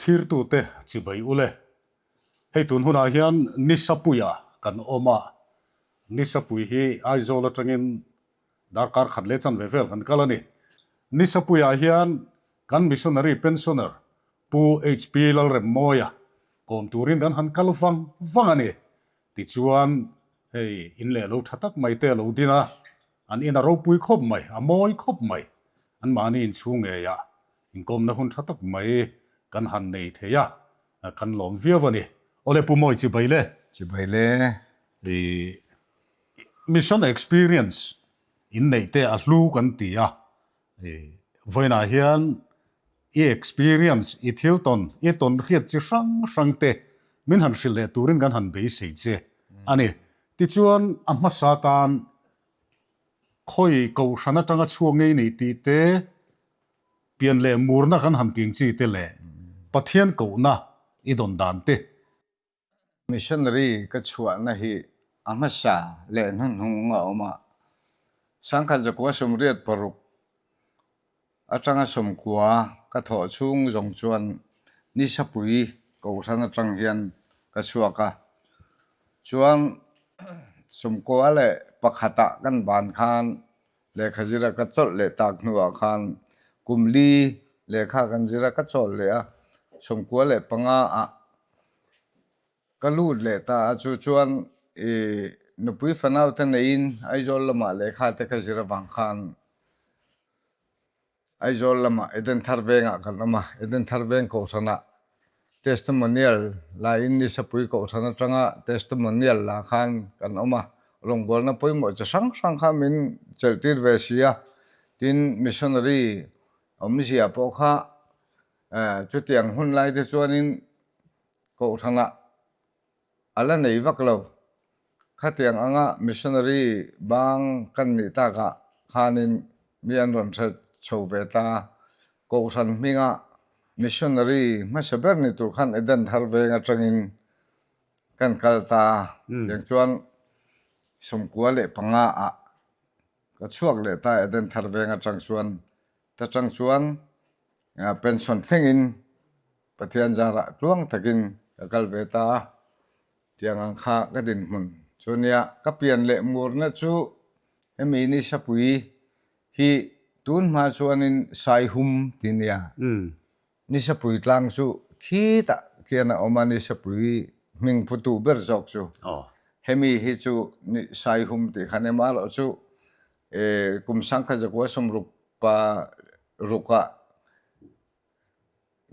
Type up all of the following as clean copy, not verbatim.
Thlirtute chibai ule. Hei tun hunah hian Nisapuia kan awm a, Nisapui hi Aizawl atangin darkar khat leh chanve vel kan kal a ni. Nisapuiah hian kan missionary pensioner Pu HP Lalremmawia kawm turin kan han kal vang vang a ni. Tichuan hei in leh lo tha tak mai te a lo din a, an in a ropui khawp mai, a mawi khawp mai. Anmahni inchhung ngeiah inkawmna hun tha tak mai kan han nei thei a, kan lawm viau a ni. Awle Pu Mawi chibai le. Chibai le. I mission experience in neih te a hlu kan ti a, Vawiinah hian i experience, i thil tawn, i tawn hriat chi hrang hrang te min han hrilh leh turin kan han beisei che a ni. Tichuan a hmasa tan khawi kohhran atanga chhuak ngei nei tih te, pian leh murna kan han tih ang chi te leh Pathian kohna i dawn dan te. Missionary ka chhuahna hi a hmasa leh hnuhnung a awm a, sangkhat zakua sawmriat paruk atanga sawmkua ka thawh chhung zawng chuan Nisapui Kohhran atang hian ka chhuak a, chuan sawmkua leh pakhatah kan ban khan Lehkha zira ka chawlh leh tak hnuah khan kum li lehkha kan zira ka chawlh leh a, 95 ah ka lut leh ta a, chu chuan i nupui fanau te neiin Aizawl lamah lehkha te ka zir avang khan Aizawl lamah Eden Thar Vengah kan awm a, Eden Thar Veng Kohhranah Testimonial laiin Nisapui Kohhran atanga Testimonial la khan kan awm a, rawngbawlna pawimawh chi hrang hrang kha min chelhtir ve si a, tin missionary awmzia pawh kha chutiang hun lai te chuanin Kohhranah A la nei vak lo. Khatiang anga missionary bang kan nih takah khanin mi an rawn hre chho ve ta. Kohhran hminga missionary hmasa ber ni tur khan Eden thar veng atangin kan kal ta. Tiang chuan 95 ah ka chhuak leh ta Eden thar veng atang chuan. Ta tang chuan pension thlengin Pathian zarah tluang takin ka kal ve ta a, tiang ang kha ka dinhmun chu nia. Ka pian leh murna chu hemi Nisapui hi tun hma chuanin Saihum ti nia. Nisapui tlang chu khitah khian a awm a, Nisapui hming phutu ber zawk chu. Hemi hi chu Saihum tih khan emarawh chu kum sangkhat zakua sawmruk pa rukah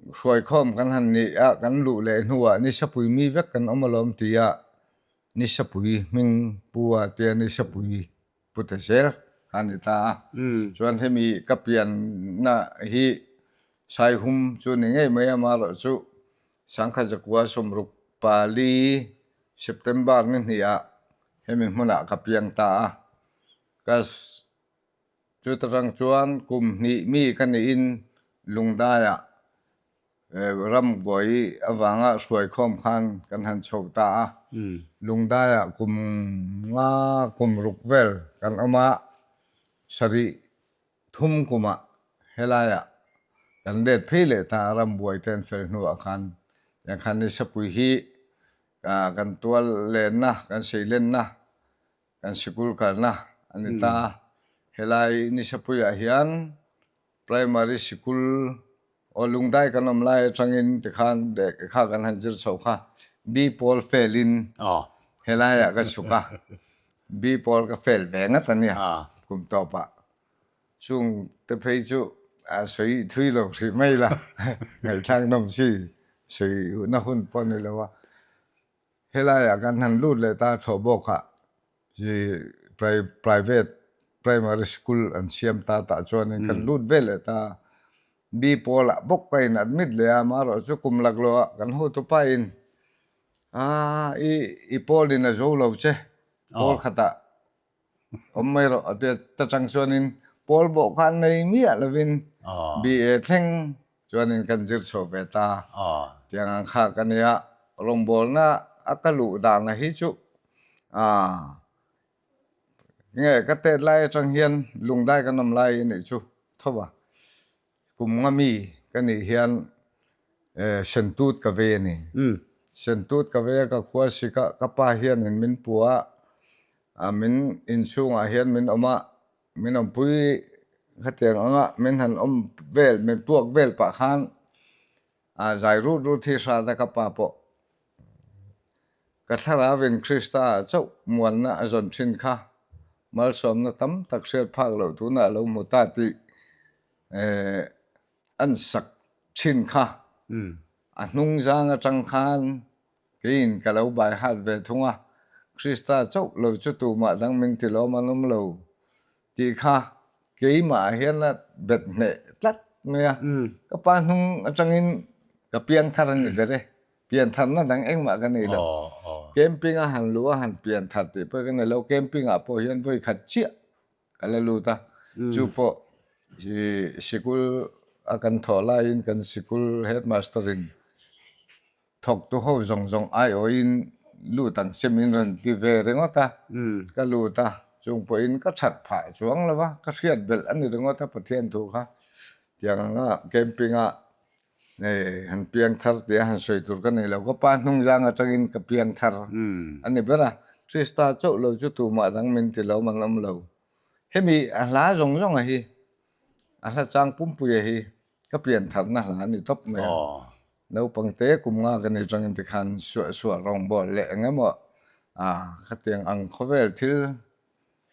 Hruaikhawm kan han nih a, kan luh leh hnuah Nisapui mi vek kan awm alawm tia Nisapui hming pu a tia Nisapui pu ta zel kha a ni ta a. Chuan hemi ka pianna hi Saihum chu ni ngei mai a, amaherawhchu Sangkhat zakua 64 September ni hnihah hemi hmunah ka piang ta a. Ka Chutarang chuan kum hnih mi ka nihin Lungdaiah rambuai avanga hruaikhawm khan kan han chho ta a. Lungdaiah kum nga kum ruk vel kan awm a, sarih thum kumah helaiah kan let phei leh ta a, rambuai te an fel hnuah khan tiang khan Nisapui hi kan tual lenna, kan seilenna Kan sikul kalna a ni ta. Helai Nisapuiah hian primary sikul aw Lungdai kan awm lai atangin tikhan lehkha kan han zir chho kha B pawl fail in helaiah ka chhuk a, B pawl ka fail ve ngat a nia kum tawpah. Chung te phei chu a sawi thui lo hrih mai la, ngaihthlak nawm chi sawi na hun pawh a ni lo a. Helaiah kan han lut leh ta thlawh bawk ah chi private primary school an siam ta tah chuanin kan lut ve leh ta. B pawl ah bawk ka in admit leh a, amaherawh chu kum laklawh ah kan hotupa in aa i i pawl in a zo lo che pawl khatah Awm mai rawh a ti a, ta chang chuanin pawl bawh kha an nei miah lovin BA thleng chuanin kan zir chho ve ta. Tiang ang kha ka nia, rawngbawlna a ka luh dana hi chu nge ka tet lai atang hian lungdai kan awm lai a nih chu tho a, kum nga mi ka nih hian. Sentut ka vei a ni. Sentut ka vei a, ka khua sik a, ka pa hianin min pu a, min inchhungah hian min awm a, min awmpui khatiang anga min han awm vel, min puak vel pah khan zai rut rut hi hrat a ka pa pawh. Ka thlarauin Krista ah chauh muanna a zawn thin kha malsawmna tam tak hriat phak loh tunah a lo hmu ta tih an sak thin kha a hnung zang atang khan keiin ka lo bai hat ve thung a, Krista chauh lo chu tumah dang min ti lawm an awm lo tih kha keimah hian a bet hneh tlat mai a, ka pa hnung atangin ka piang thar a ni ber e. Piantharna dang engmah ka nei lo. Camping a han luh a han pianthar tih pawh ka nei lo. Camping ah pawh hian vawi khat chiah ka la lut a. Chu pawh sikul a kan thawh laiin kan sikul headmaster in thawktu ho zawng zawng aiawhin lut ang che min rawn ti ve ringawt a. Ka lut a, chung pawhin ka that phah chuang lo va, ka hriat belh a ni ringawt a Pathian thu kha. Tiang anga camping ah Hei han piang thar tih a han sawi tur ka nei lo, ka pa hnung zang atangin ka piang thar a ni ber a, Krista chauh lo chu tumah dang min ti lo man awm lo. Hemi a hla zawng zawng a hi, a hla chang pumpui a hi ka pian tharna hla a ni tawp mai a. Naupang te kum nga ka nei tangin tikhan suah suah rawngbawl leh eng emaw a khatiang ang khawvel thil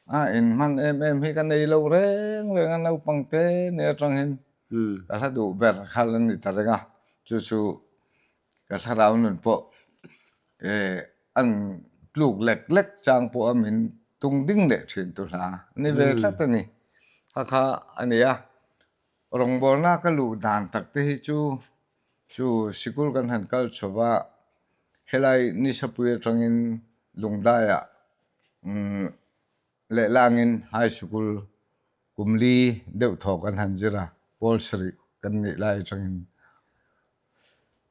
A inhman em em hi ka nei lo reng reng a, naupang te ni atangin ka hla duh ber kha la ni ta reng a, chu chu ka thlarau nun pawh an tluk lek lek chang pawh a min tung ding leh thin tu hla a ni ve tlat a ni. Kha kha a ni a, rawngbawlna ka luh dan tak te hi chu chu sikul kan han kal chho va, helai Nisapui atangin Lungdaiah Lehlangin high school kum li deuh thaw kan han zir a, pawl sarih kan nih lai atangin.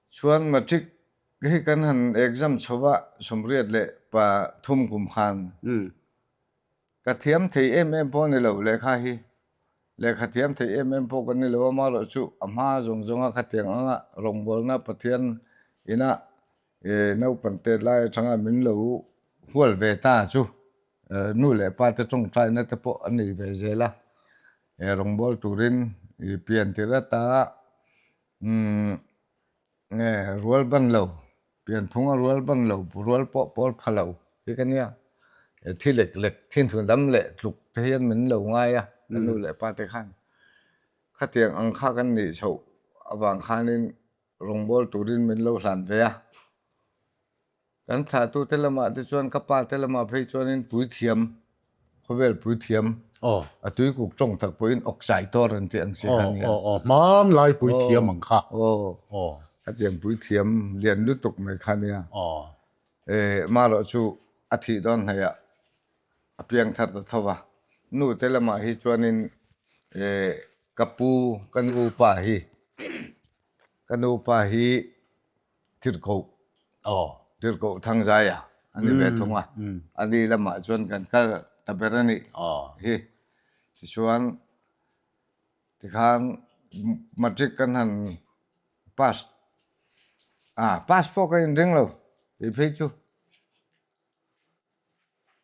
Chuan matric hi kan han exam chho va, 83 kum khan ka thiam thei em em pawh a ni lo lehkha hi. Lehkha thiam thei em em pawh kan ni lo a, amaherawhchu a hma zawng zawnga khatiang anga rawngbawlna Pathian inah Naupang tet lai atanga min lo hual ve ta chu nu leh pa te tawngtaina te pawh a nei ve zel a, rawngbawl turin i pian tirh ata nge rual ban lo, pianphunga rual ban lo, rual pawh pawl pha lo hi ka nia, thi lek lek, thi hnu dam leh tluk te hian min lo ngai a, ka nu leh pa te khan khatiang ang kha kan nih chhoh avang khanin Rawngbâwl turin min lo hlan ve a. Kan thlahtute lamah te chuan ka pa te lamah phei chuanin puithiam, khawvel puithiam, a tuikuk tawng tak pawhin awkchai tawr an tih ang chi kha nia. Aw, aw, hmanlai puithiam ang kha. Aw, hetiang puithiam lian lutuk mai kha nia. Marawh chu a thih dawn hnaihah a piang thar ta tho va. Nu te lamah hi chuanin ka pu, ka nu pa hi, ka nu pa hi Tirhkoh, Tirhkoh Thangzaia a ni ve thung a. A ni lamah chuan kan kal ta ber a nih hi. Tichuan tikhan matric kan han pass, ah pass pawh ka inring lo tih phei chu.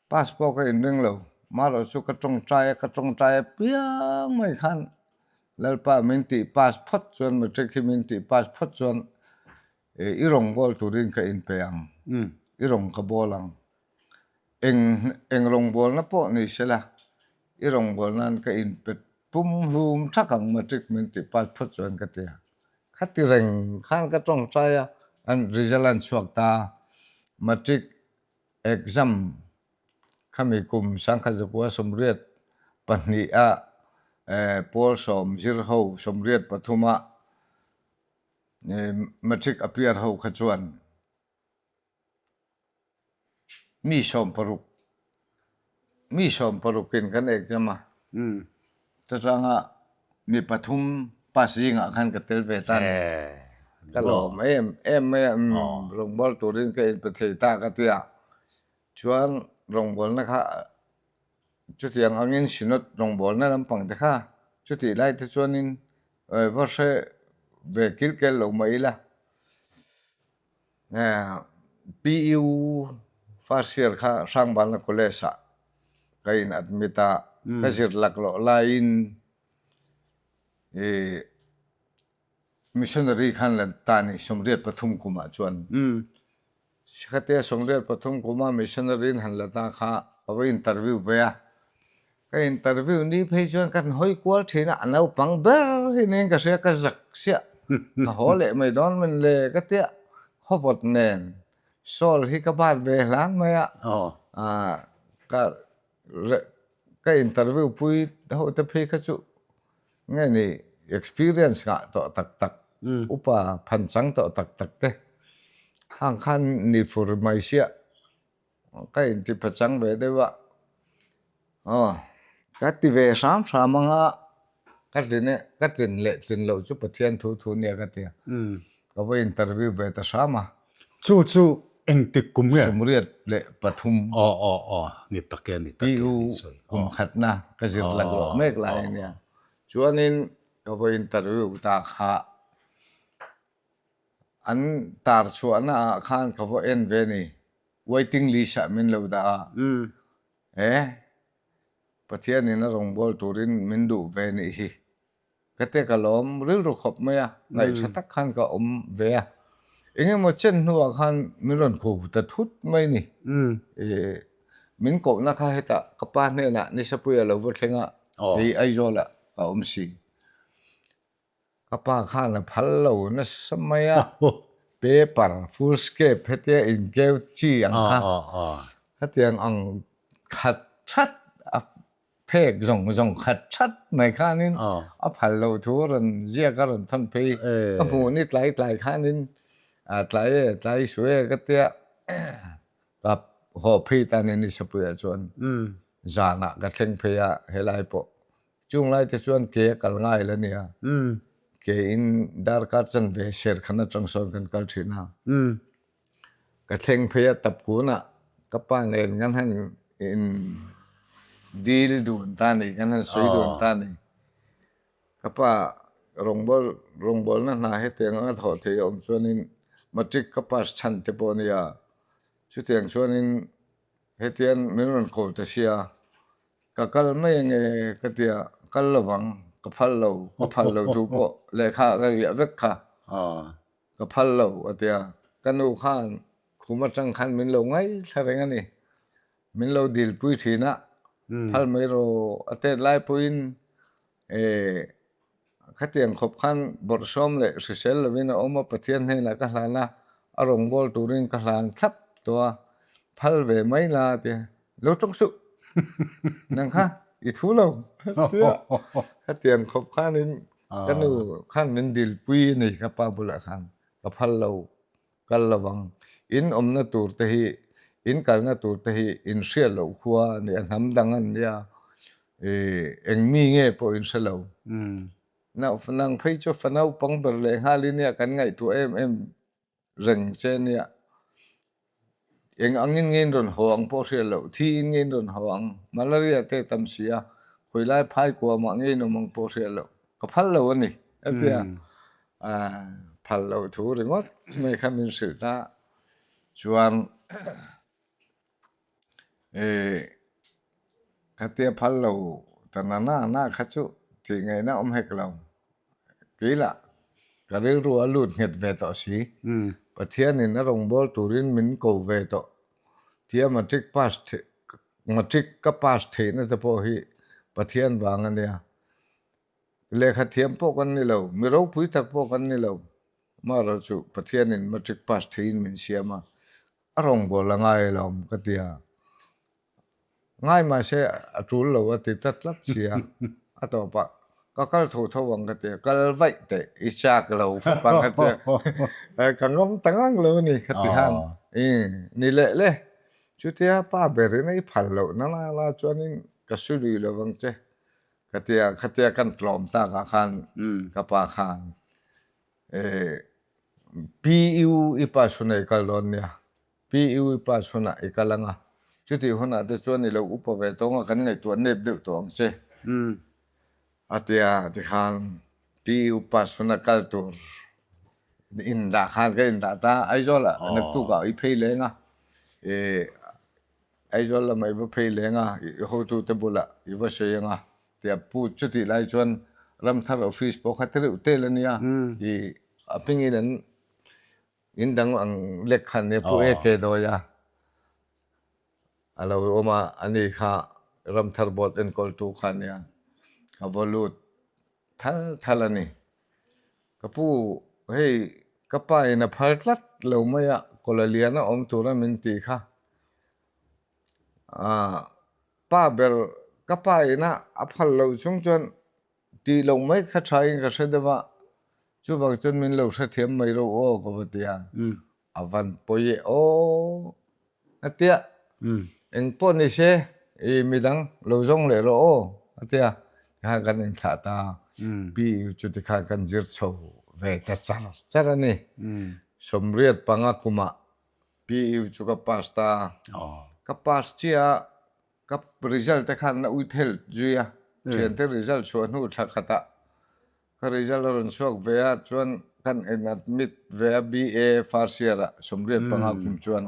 Pass pawh ka inring lo, marawh chu ka tawngtai a, ka tawngtai apiang mai khan Lalpa min tih pass phawt chuan matric hi min tih pass phawt chuan i rawng bawl turin ka inpe ang, i rawng ka bawl ang, eng eng rawngbawlna pawh ni sela i rawngbâwl nan ka inpe pum hlum thak ang matric min tih pass phawt chuan ka ti a. Khati reng khan ka tawngtai a, an result an chhuak ta a, matric exam khami kum 1982 a pawl sawm zir ho 83 a matric appear ho kha chuan Mi 60, mi 60 in kan exam a, chutanga mi pathum pass zingah khan ka tel ve ta a ni. Ka lawm em em mai a, umm rawngbâwl turin ka inpe thei ta ka ti a, chuan rawngbâwlna kha chutiang angin Synod rawngbâwlna lampang te kha chutih lai te chuanin va hre ve kilkel lo mah ila. PU first year kha Hrangbalna College ah ka in admit a, ka zir laklawh laiin i missionary khan la ta ni 83 kum ah chuan khatia 83 kum ah missionary in han la ta kha ka va interview ve a ka interview ni phei chuan kan hawi kual thin a a naupang ber hi niin ka hria ka zak siah ka haw leh mai dawn min le ka tia khawvawt nen shawl hi ka bat ve hlan mai a ka ka interview pui ho te phei kha chu Nge ni experience ngah tawh tak tak, upa phan chang tawh tak tak te hang khan ni fur mai sia ka inti pachang ve deuh a, aw ka ti ve hram hram anga ka tlin e ka tlin leh tlin loh chu Pathian thu thu nia ka ti a, ka va interview ve ta hram a. Chu chu engtik kum nge? 83. Aw aw aw, ni tak e, ni tak e. PU kum khatna ka zir laklawh mek lai a nia. Chuanin ka va interview ta kha an tar chhuahna ah khan ka va en ve ni. Waiting list ah min lo dah a. E Pathianin a rawngbâwl turin min duh ve nih hi. Ka te ka lawm rilru khawp mai a, ngaihṭha tak khan ka awm ve a. Eng emaw chen hnuah khan min rawn ko ta thut mai ni. Min kohna kha hetah ka pa hnenah Nisapuia lo va thleng a, kei Aizawlah ka awm si. Ka pa khan a phal lo nasa mai a, paper foolscape hetia inkeu chi ang kha, khatiang ang khat that a phek zawng zawng khat that mai khanin a phal loh thu a rawn ziak a rawn thawn phei ka hmuh ni tlai tlai khanin tlai e tlai su e ka tia ka haw phei ta ni ni Sapuiah chuan zanah ka thleng phei a helai pawh chung lai te chuan ke a kal ngai la nia ke in darkar chanve serkhan atang sawn kan kal thin a. Ka thleng phei a tap kunah ka pa nen kan han in dil dun ta ni, kan han sawi dun ta ni. Ka pa rawngbâwl rawngbâwlna hna hetiang anga thawh thei a awm chuanin matric ka pass chhan te pawh a nia. Chutiang chuanin hetiang min rawn ko ta sia, ka kal mai ange ka ti a, kal lovang, ka phal lo, ka phal lo thu pawh lehkha ka riah vek kha. Ka phal lo, a ti a. Ka nu khan khum atang khan min lo ngaithla reng a ni. Min lo dilpui thin a, phal mai rawh a tet lai pawhin khatiang khawp khan bawrhsawm leh hrisel lovin a awm a, Pathian hnenah ka hlan a, a rawngbâwl turin ka hlan thlap tawh a, phal ve mai la a ti a. Lo tawng suh, nang kha i thu lo, a ti a. Khatiang khawp khanin Ka nu khan min dilpui a ni ka pa bulah khan ka phal lo kal lovang. In awmna tur te hi in kalna tur te hi in hriat loh khua a nia hnam dang an nia ih eng mi nge pawh in hre lo. Nang phei chu fa naupang ber leh nghal i nia kan ngaihtuah em em reng che nia. Eng angin nge in rawn haw ang pawh hriat loh, thi in nge in rawn haw ang, malaria te tam si a, khawi lai phai kua mah nge in awm ang pawh hriat loh, ka phal lo a ni a ti a, phal loh thu ringawt mai kha min hrilh ta chuan Khatia phal lo ta na na na kha chu tih ngaihna awm hek lo. Keilah ka rilru a lut nghet ve tawh si. Pathianin a rawngbâwl turin min ko ve tawh. Tia matric pass matric ka pass theihna te pawh hi Pathian vang a nia. Lehkha thiam pawh kan ni lo, mi ropui tak pawh kan ni lo. Amaherawhchu chu Pathianin matric pass theihin min siam a, A rawngbâwl a ngai alawm ka ti a, ngai mahse a ṭul lo a ti ta tlat si a, a tawpah ka kal tho tho ang ka ti a, kal vaih teh i chak lo khawp ang ka ti a, ka ngam ta ngang lo a ni ka ti han, i ni leh le, chutia pa berin a i phal loh na la la chuanin ka su lui lo vang che ka ti a, khatia kan tlawm takah khan ka pa khan PU i pass hunah i kal dawn nia, PU i pass hunah i kal ang a, chutih hunah te chuan i lo upa ve tawng a, kan ngaihtuah nep deuh tawh ang che a ti a, tikhan PU pass huna kal tur. Indah khan ka indah ta Aizawl ah naktuk ah i phei leng a i Aizawl lamah i va phei leng a i hotute bulah i va sawi ang a tiah pu chutih lai chuan Ramthar office pawh kha tireuh tel a nia i a hmingin an in dang ang lek khan nia pu AK dawi a a lo awm a ani kha Ramthar board enkawltu kha a nia ka va lut thal thal a ni. Ka pu, hei ka pa in a phal tlat lo mai a, kawla lian a awm tura min ti kha. Aaa pa ber ka pa in a a phal loh chung chuan tih loh mai kha tha in ka hre deuh a, chuvang chuan min lo hrethiam mai ro aw ka va ti a. A van pawi e aw a tia eng pawh ni se i midang lo zawng leh rawh aw a tia tikhan kan inthlah ta PU chu tikhan kan zir chho ve ta char char a ni sawmriat panga kumah PU chu ka pass ta ka pass chiah a ka result te khan a uithel zui a thiante result chhuah hnu thla khatah Ka result a rawn chhuak ve a, chuan kan in admit ve a BA first year ah 85 kum chuan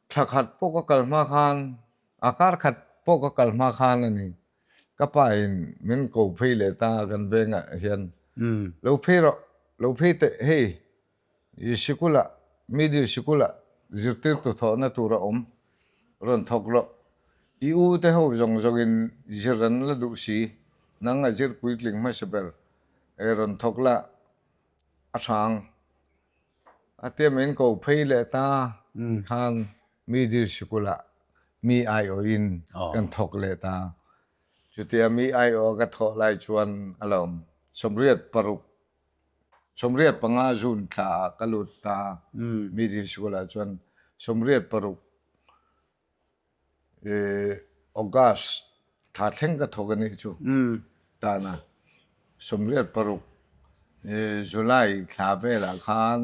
thla khat pawh ka kal hma khan a kar khat pawh ka kal hma khan a ni. Ka pa in min ko phei leh ta a kan vengah hian lo phei rawh, lo phei teh hei I sikulah, middle sikulah zirtirtu thawhna tur a awm, rawn thawk rawh. I u te ho zawng zawngin zir an la duh si, nang a zir puitling hmasa ber e rawn thawk la a hrang. A tia min ko phei leh ta khan middle sikulah mi aiawhin kan thawk leh ta. Chutia mi aiawh ka thawh lai chuan a lo awm 86. 85 June thla ah ka lut ta. Middle school ah cun 86 August thla thleng ka thawk a nih cu. Tana 86 July thla vel ah khan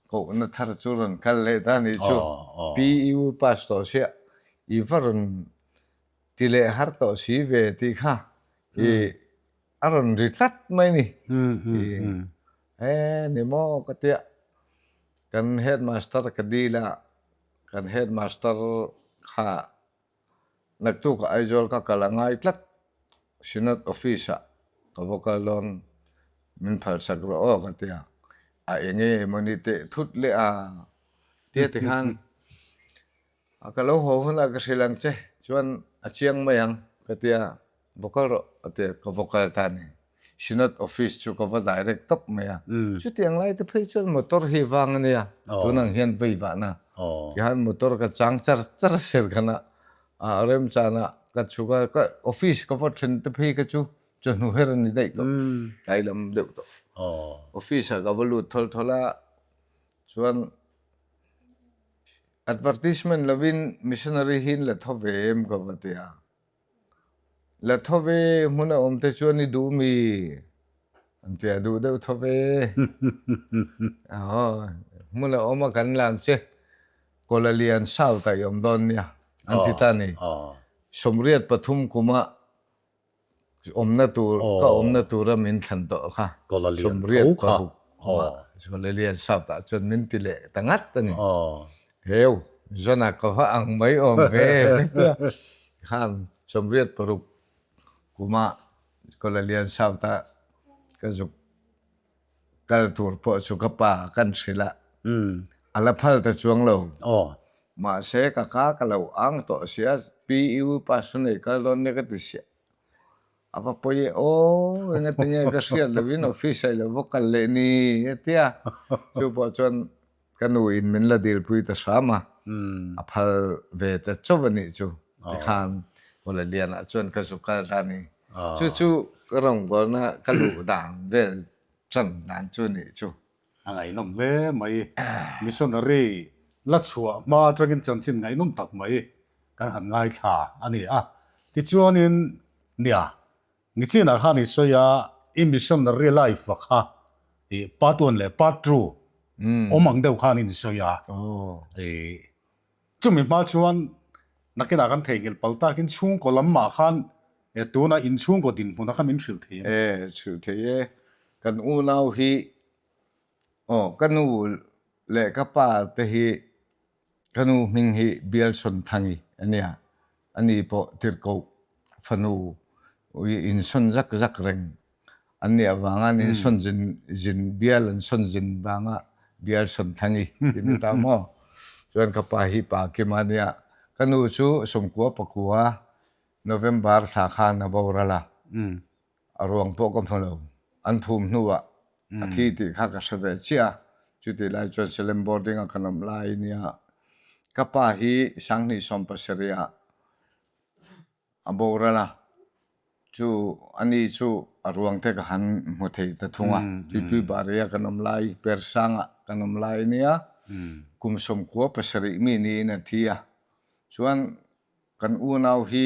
kohna thar cu ron kal leh ta nih cu. PU pass tawh siah i va ron ti leh har tawh si ve ti kha i a rawn ri tlat mai ni. E ni maw ka tia kan headmaster ka dil a, kan headmaster kha naktuk ah Aizawl ka kal a ngai tlat Synod office ah ka va kal dawn min phalsak rawh aw ka tia, a enge mawni teh thut leh a tia tikhan A ka lo haw hunah ka hrilh ang che chuan a chiang mai ang ka ti a, va kal rawh a ti a, ka va kal ta a ni. Synod office chu ka va direct tawp mai a, chutiang lai te phei chuan motor hi vang a nia, tunang hian vei vahna tihian motor ka chang char char ser khan a, a remchana ka chhuk a, ka office ka va thlen te phei kha chu chawhnu her a ni daih tawh, tlai lam deuh tawh. Office ah ka va lut thawl thawl a, chuan Advertisement lovin missionary hi la tho ve em ka va ti a. La tho ve hmun a awm te chuan i duh mi an ti a, duh deuh tho ve. Aw, hmun a awm a kan lan che Kuala Lian South ah i awm dawn nia an ti ta ni. 83 kuma Awmna tur, ka awmna tura min thlan tawh kha 86 Kawlalian South ah chuan min ti leh ta ngat a ni. Heu, Zona ka va ang mai awm ve khan 86 kuma Kawlalian South ah ka zuk Kal tur pawh chu ka pa kan hrilh a, a la phal ta chuang lo. Mahse ka ka ka lo ang tawh sia, PU pass chu nei kal dawn nia ka ti sia. A va pawi e aw, engatinge ka hriat lovin office ah i lo va kal leh ni a ti a. Chu pawh chuan ka nu in min la dilpui ta hram a, a phal ve ta chauh a nih chu. Tikhan Kawla Lianah chuan ka zu kal ta a ni. Chu chu ka rawngbawlna ka luh dan vel tan dan chu a nih chu. A ngaihnawm hle mai. Missionary la chhuah hma atangin chanchin ngaihnawm tak mai kan han ngaithla a ni a. Tichuanin nia Nichinah khan i sawi a, i missionary life a kha i part one leh part two awm ang deuh khan in sawi a. I chumi hma chuan nakinah kan theihnghilh pal takin chhungkaw lamah khan tuna inchhungkaw dinhmuna kha min hrilh thei em? E, hrilh thei e. Kan unau hi. Aw, ka nu leh ka pa te hi ka nu hming hi Bialsawnthangi a nia, ani pawh Tirhkoh fanu insawn zak zak reng an nih avanga an insawn zin zin bial an sawn zin vanga Bialsawnthangi tih ni ta maw? Chuan ka pa hi Pa Kima a nia, ka nu chu sawmkua pakua November thla khan a boral a. A ruang pawh ka hmu lo. An phum hnuah a thi tih kha ka hre ve chiah a. Chutih lai chuan Salem boarding a kan awm lai nia ka pa hi Sanghnih 70 ah a boral a. Chu ani chu a ruang te ka han hmu thei ta thung a. Tuipui Bari a kan awm lai, Persang ah kan awm lai nia kum 97 mi niin a thi a. Chuan Kan unau hi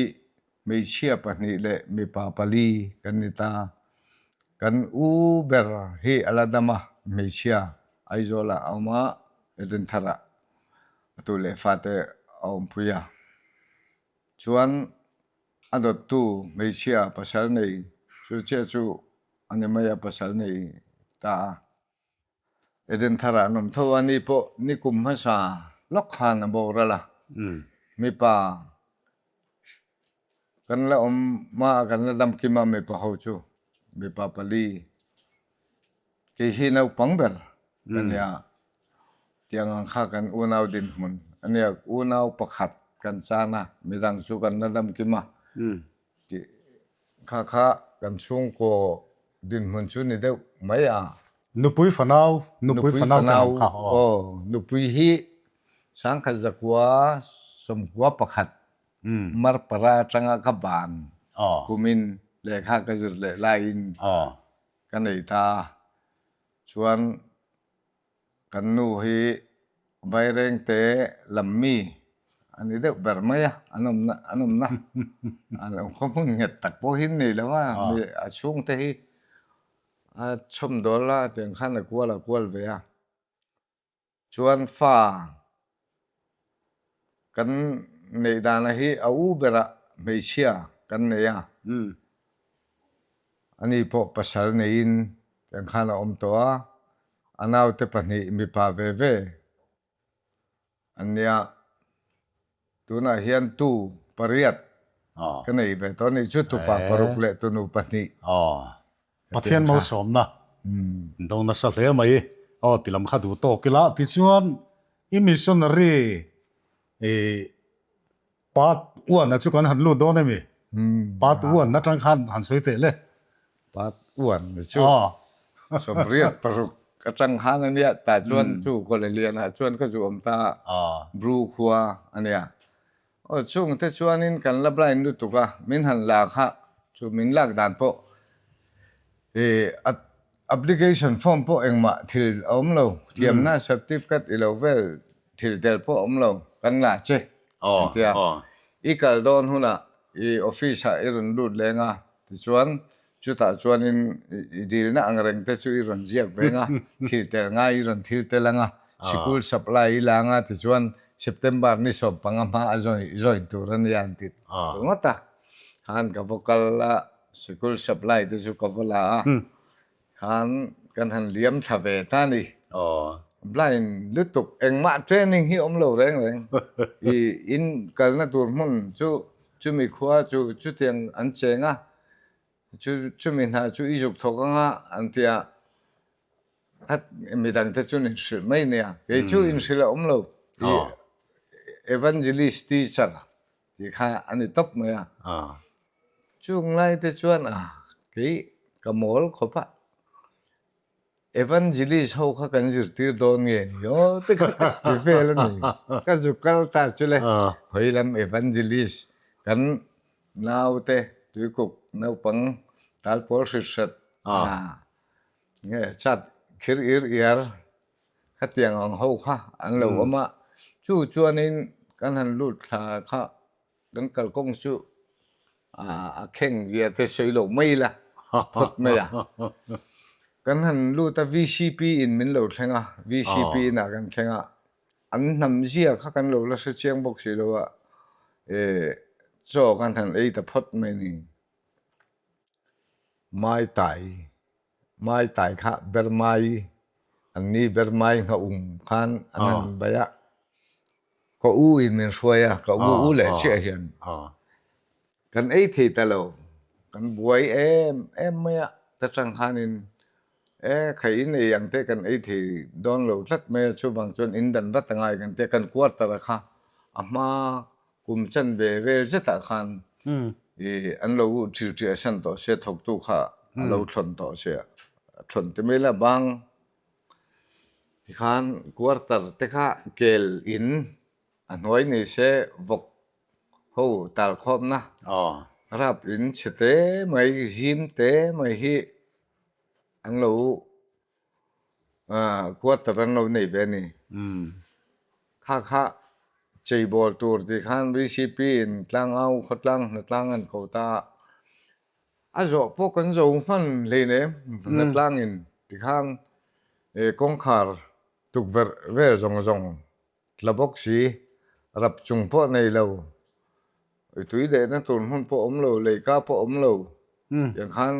hmeichhia pahnih leh mipa pali kan ni ta. Kan u ber hi a la dam a, hmeichhia Aizawl ah a awm a, Edenthar ah a tu leh fate a awmpui a. Chuan a dawttu hmeichhia pasal nei chu chiah chu a ni mai a, pasal nei ta a. Eden tharah an awm tho a, ni pawh ni kum hmasa lawk khan a boral a, mipa kan la awm hma a kan la dam kim a mipa ho chu mipa pali kei hi naupang ber ka nia, tiang ang kha kan unau dinhmun a nia, unau pakhat kan chan a midang chu kan la dam kim a tih kha kha kan chhungkaw dinhmun chu ni deuh mai a. Nupui fanau, nupui fanau te ang kha aw. Aw, nupui hi sangkhat zakua sawmkua pakhat marpara atanga ka ban kumin lehkha ka zir leh laiin ka nei ta. Chuan Kan nu hi Vairengte lam mi a ni deuh ber mai a, an awmna an awmna an khaw hmun nghet tak pawh hi an nei lo a, mi a chhungte hi a chhawmdawl a tiang khan a kual a kual ve a, chuan fa Kan neih dana hi a u berah hmeichhia kan nei a, ani pawh pasal neiin tiang khan a awm tawh a, a naute pahnih mipa ve ve an nia. Tunah hian tu pariat ka nei ve tawh a ni, chu tupa paruk leh tunu pahnih. Pathian malsawmna do nasa hle mai. Aw ti lam kha duh tawk ila tichuan i missionary i part one a chu kan han lut dawn emi? Part one atang khan han sawi teh le. Part one a chu 86 atang khan ania tah chuan chu Kawlelian ah chuan ka zu awm ta Bru khua ania. Aw chungte chuanin kan la blind lutuk a, min han lak a, chu min lak dan pawh ih application form pawh engmah thil a awm lo, thiamna certificate i lo vel thil tel pawh a awm lo, kan la che an ti a. I kal dawn hunah i office ah i rawn lut leng a, tichuan chutah chuanin i dilna ang reng te chu i rawn ziak veng a, thil tel ngai i rawn thil tel ang a, Sikul supply i la anga tichuan September ni 15 hma a join tur a nia an ti ringawt a. Khan ka va kal a, sikul supply te chu ka va la a, khan kan han liam thla ve ta ni. Blind lutuk engmah training hi awm lo reng reng. I in kalna tur hmun chu chumi khua chu chutiang an cheng a, chumi hna chu i zuk thawk anga an ti a. Khat midang te chuan inhrilh mai nia. Kei chu inhrilh a awm lo. I evangelist teacher tih kha a ni tawp mai a. Chung lai te chuan a kei ka mawl khawp a. Evangelist ho kha kan zirtir dawn nge ni aw te kha ka ti vel a ni. Ka zu kal ta chu le. Hawi lam evangelist kan naute tuikuk naupang talpawl hrit hret a. Nge chat khir ir iar khatiang ang ho kha an lo awm a, chu chuanin kan han lut thla kha kan kalkawng chu a kheng zia te sawi loh mai ila phawt mai a. Kan han lut a VCP in min lo thleng a, VCP inah kan thleng a, an hnam zia kha kan lo la hre chiang bawk si lo a, chaw kan han ei ta phawt mai ni. Mai tai, mai tai kha ber mai. An ni ber mai nghaung khan an han bai a. Ka u in min hruai a, ka u u leh chiah hian kan ei thei ta lo. Kan buai em em mai a, ta chang khanin e khai in ei ang te kan ei thei dawn lo tlat mai a, chuvang chuan in dan vat a ngai kan tia, kan quarter a kha a hma kum chan ve vel zetah khan i an lo ṭilṭiah san tawh sia, thawktu kha a lo thlawn tawh sia, a thlawn ti mai la bang Tikhan quarter te kha kel in a hnuai ni se vawk ho tal khawmna rap in chhe te mai zim te mai hi an lo quarter an lo nei ve a ni. Kha kha cheibawl tur tikhan VCP in tlangau khawtlang hnatlang an ko ta a. A zawh pawh kan zo hman hleinem hnatlangin tikhan kawngkhar tukverh vel zawng zawng tla bawk si, rap chung pawh nei lo, tui dehna tur hmun pawh awm lo, leika pawh awm lo, tiang khan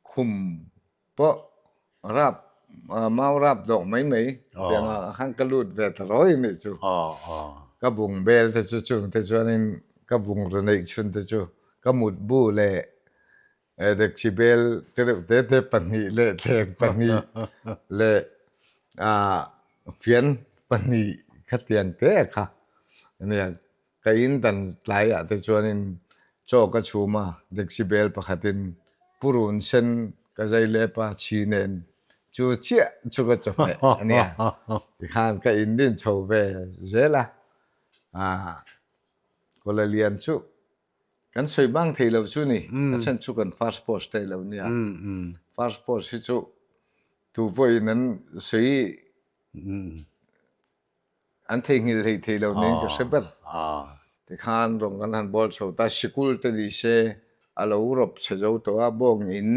khum pawh rap mau rap dawk mai mai tiang ah khan ka lut ve ta rawi anih chu. Ka bung bel te chu chung te chuanin ka bung ri neih chhun te chu ka mutbu leh dekchi bel te reuh te te pahnih leh thleng pahnih leh fian pahnih khatiang te kha ania. Ka in dan tlaiah te chuanin chaw ka chhum a, dekchi bel pakhatin purun sen ka zai lep a, chhi nen chu chiah chu ka chawhmeh a nia. Tikhan ka in din chho ve zel a, Kuala Lian chu kan sawi bang thei lo chu ni, a chhan chu kan first post thei lo nia. First post hi chu tu pawhin an sawi An theihnghilh hlei thei lo niin ka hre ber. Tikhan rawng kan han bawl chho ta, sikul te ni se a lo rawp chhe zo tawh a, bawng in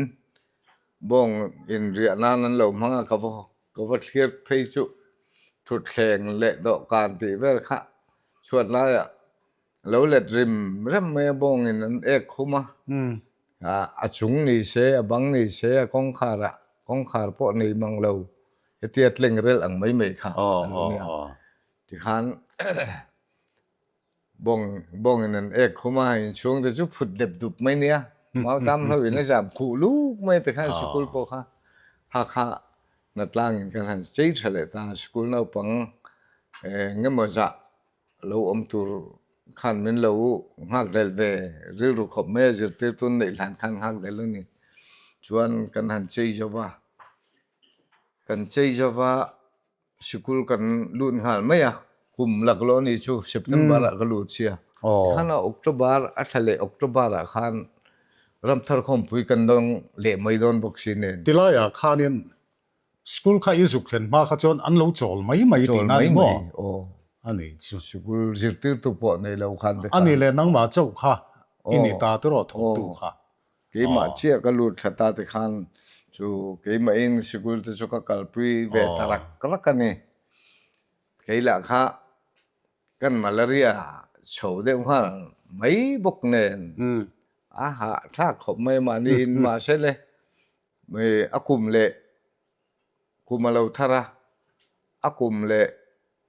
bawng in riah nan an lo hmang a, ka va ka va thlir phei chu thutthleng leh dawhkan tih vel kha chhuat laiah lo let rim rem mai a, bawng in an ek khum a, a chung ni se a bang ni se a kawngkhar ah kawngkhar pawh nei mang lo. Hetia tleng rel ang mai mai kha a lo nia. Tikhan bawng bawngin an ek khum a, inchhung te chu phut dep dup mai nia. Mau tam hlo in a zam khuh luk mai tikhan sikul pawh kha Hakha hnatlangin kan han chei tha leh ta. Sikul naupang eng emaw zah lo awm tur khan min lo nghak lel ve rilru khawp mai a, zirtirtu neih hlan khan nghak lel a ni. Chuan kan han chei zo va. Kan chei zova sikul kan lut nghal mai a, kum laklawh a nih chu September ah ka lut sia. Tikhan a October a thla leh October ah khan Ramthar khawmpui kan dawng leh mai dawn bawk si nen. Tilaiah khanin school kha i zuk thlen hma kha chuan an lo chawl mai mai tihna a ni maw? A nih chu. Sikul zirtirtu pawh nei lo khan te khan. A nih leh nangmah chauh kha i ni ta tiraw thawktu kha. Keimah chiah ka lut thla ta ti khan chu keimahin sikul te chu ka kalpui ve ta rak rak a ni. Kei lah kha kan malaria chho deuh nghal mai bawk nen a hahthlak khawp mai mahni in mahse le a kum leh kum a lo thar a, a kum leh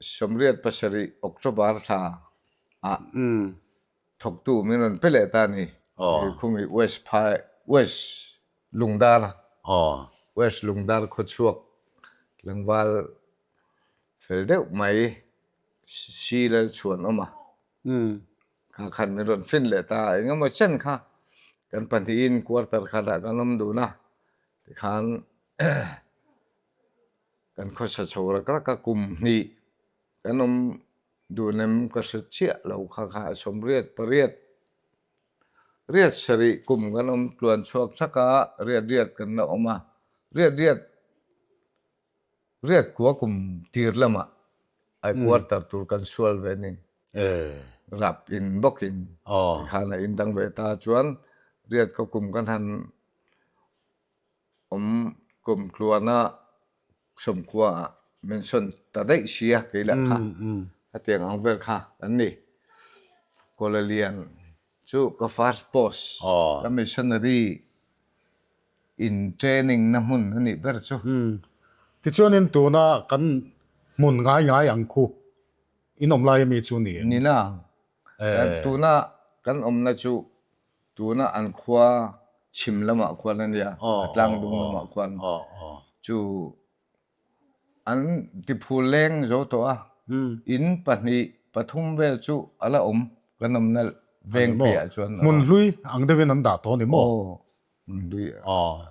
87 October thla ah Thawktu min rawn pe leh ta a ni. Khumi West Phai, West Lungdar, West Lungdar khawchhuak tlangval fel deuh mai si Lalchhuan awm a. Kha khan min rawn fin leh ta a, engemaw chen kha kan pahnihin quarter khatah kan awm dun a, tikhan kan khawsa chho rak rak a, kum hnih kan awm Duhnem ka hre chiah lo kha kha a 88 riat sarih kum kan awm tluan chhuak thak a, riat riat kan la awm a, riat riat riat kua kum tir lamah ai quarter tur kan sual ve ni. Rap in bawkin tikhan a indang ve ta chuan riat khaw kum kan han awm kum tluana sawmkhua ah min sawn ta daih si a kei lah kha hetiang ang vel kha an ni. Kuala Lian chu ka first post ka missionary in training na hmun a nih ber chu. Tichuanin tuna kan hmun ngai ngai ang khu in awm lai ami chu ni em? Nina, tuna kan awmna chu tuna an khua chhim lamah khuan a nia, a tlangdung lamah khuan chu An tiphul leng zo tawh a, in pahnih pathum vel chu a la awm kan awmna veng piahah chuan. Hmun hlui ang deuhin an dah tawh a ni maw? Aw, hmun hlui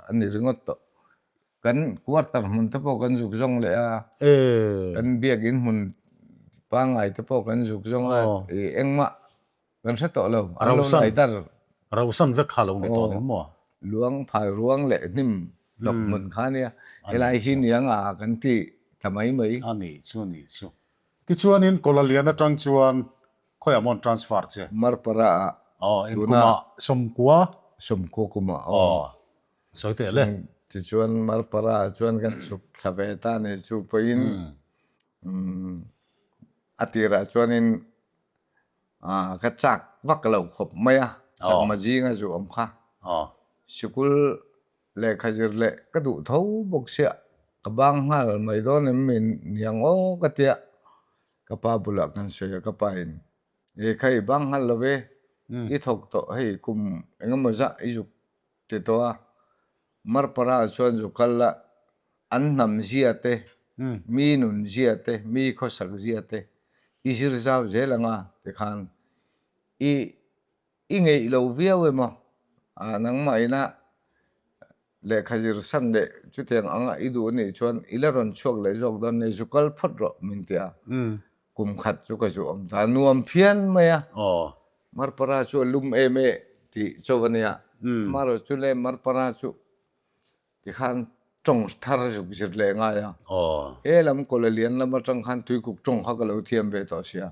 a ni ringawt tawh. Kan quarter hmun te pawh kan zuk zawng leh a, kan biakin hmun pangngai te pawh kan zuk zawng a, engmah Kan hre tawh lo, an lo Rosan, nai dar. Rosan vek kha lo ni tawh ni maw? Luang phai ruang leh hnim hlawk hmun kha nia, helai hi niang a kan ti ta mai mai. A nih chu, nih chu. Tichuanin Kawlalian atang chuan khawiah maw an transfer che? Marpara ah. Aw, eng kumah? Sawmkua? Sawmkua kumah aw. Aw, sawi teh le. Tichuan Marpara ah chuan kan chhuk thla ve ta ni chu pawhin a tirah chuanin Ka chak vak lo khawp mai a, chakma zinga zu awm kha. Sikul lehkha zir leh ka duh tho bawk sia, ka bang nghal mai dawn em mi niang aw ka tia, ka pa bulah kan sawi a, ka pa in, E kha i bang nghal lo ve, i thawk tawh hei kum engemaw zah i zuk ti tawh a, Marpara chuan zu kal la, an hnam zia te, mi nun zia te, mi khawsak zia te i zir zau zel ang a tikhan i i ngeih lo viau emaw ah nangmah ina lehkha zir san leh chutiang anga i duh anih chuan i la rawn chhuak leh zawk dawn nia zu kal phawt rawh min ti a. Kum khat chu ka zu awm ta nuam phian mai a. Marpara chu a lum em e tih chauh a nia. Amaherawh chu le Marpara chu tikhan tawng thar zuk zir leh ngai a. He lam Kawlalian lam atang khan Tuikuk tawng kha ka lo thiam ve tawh sia.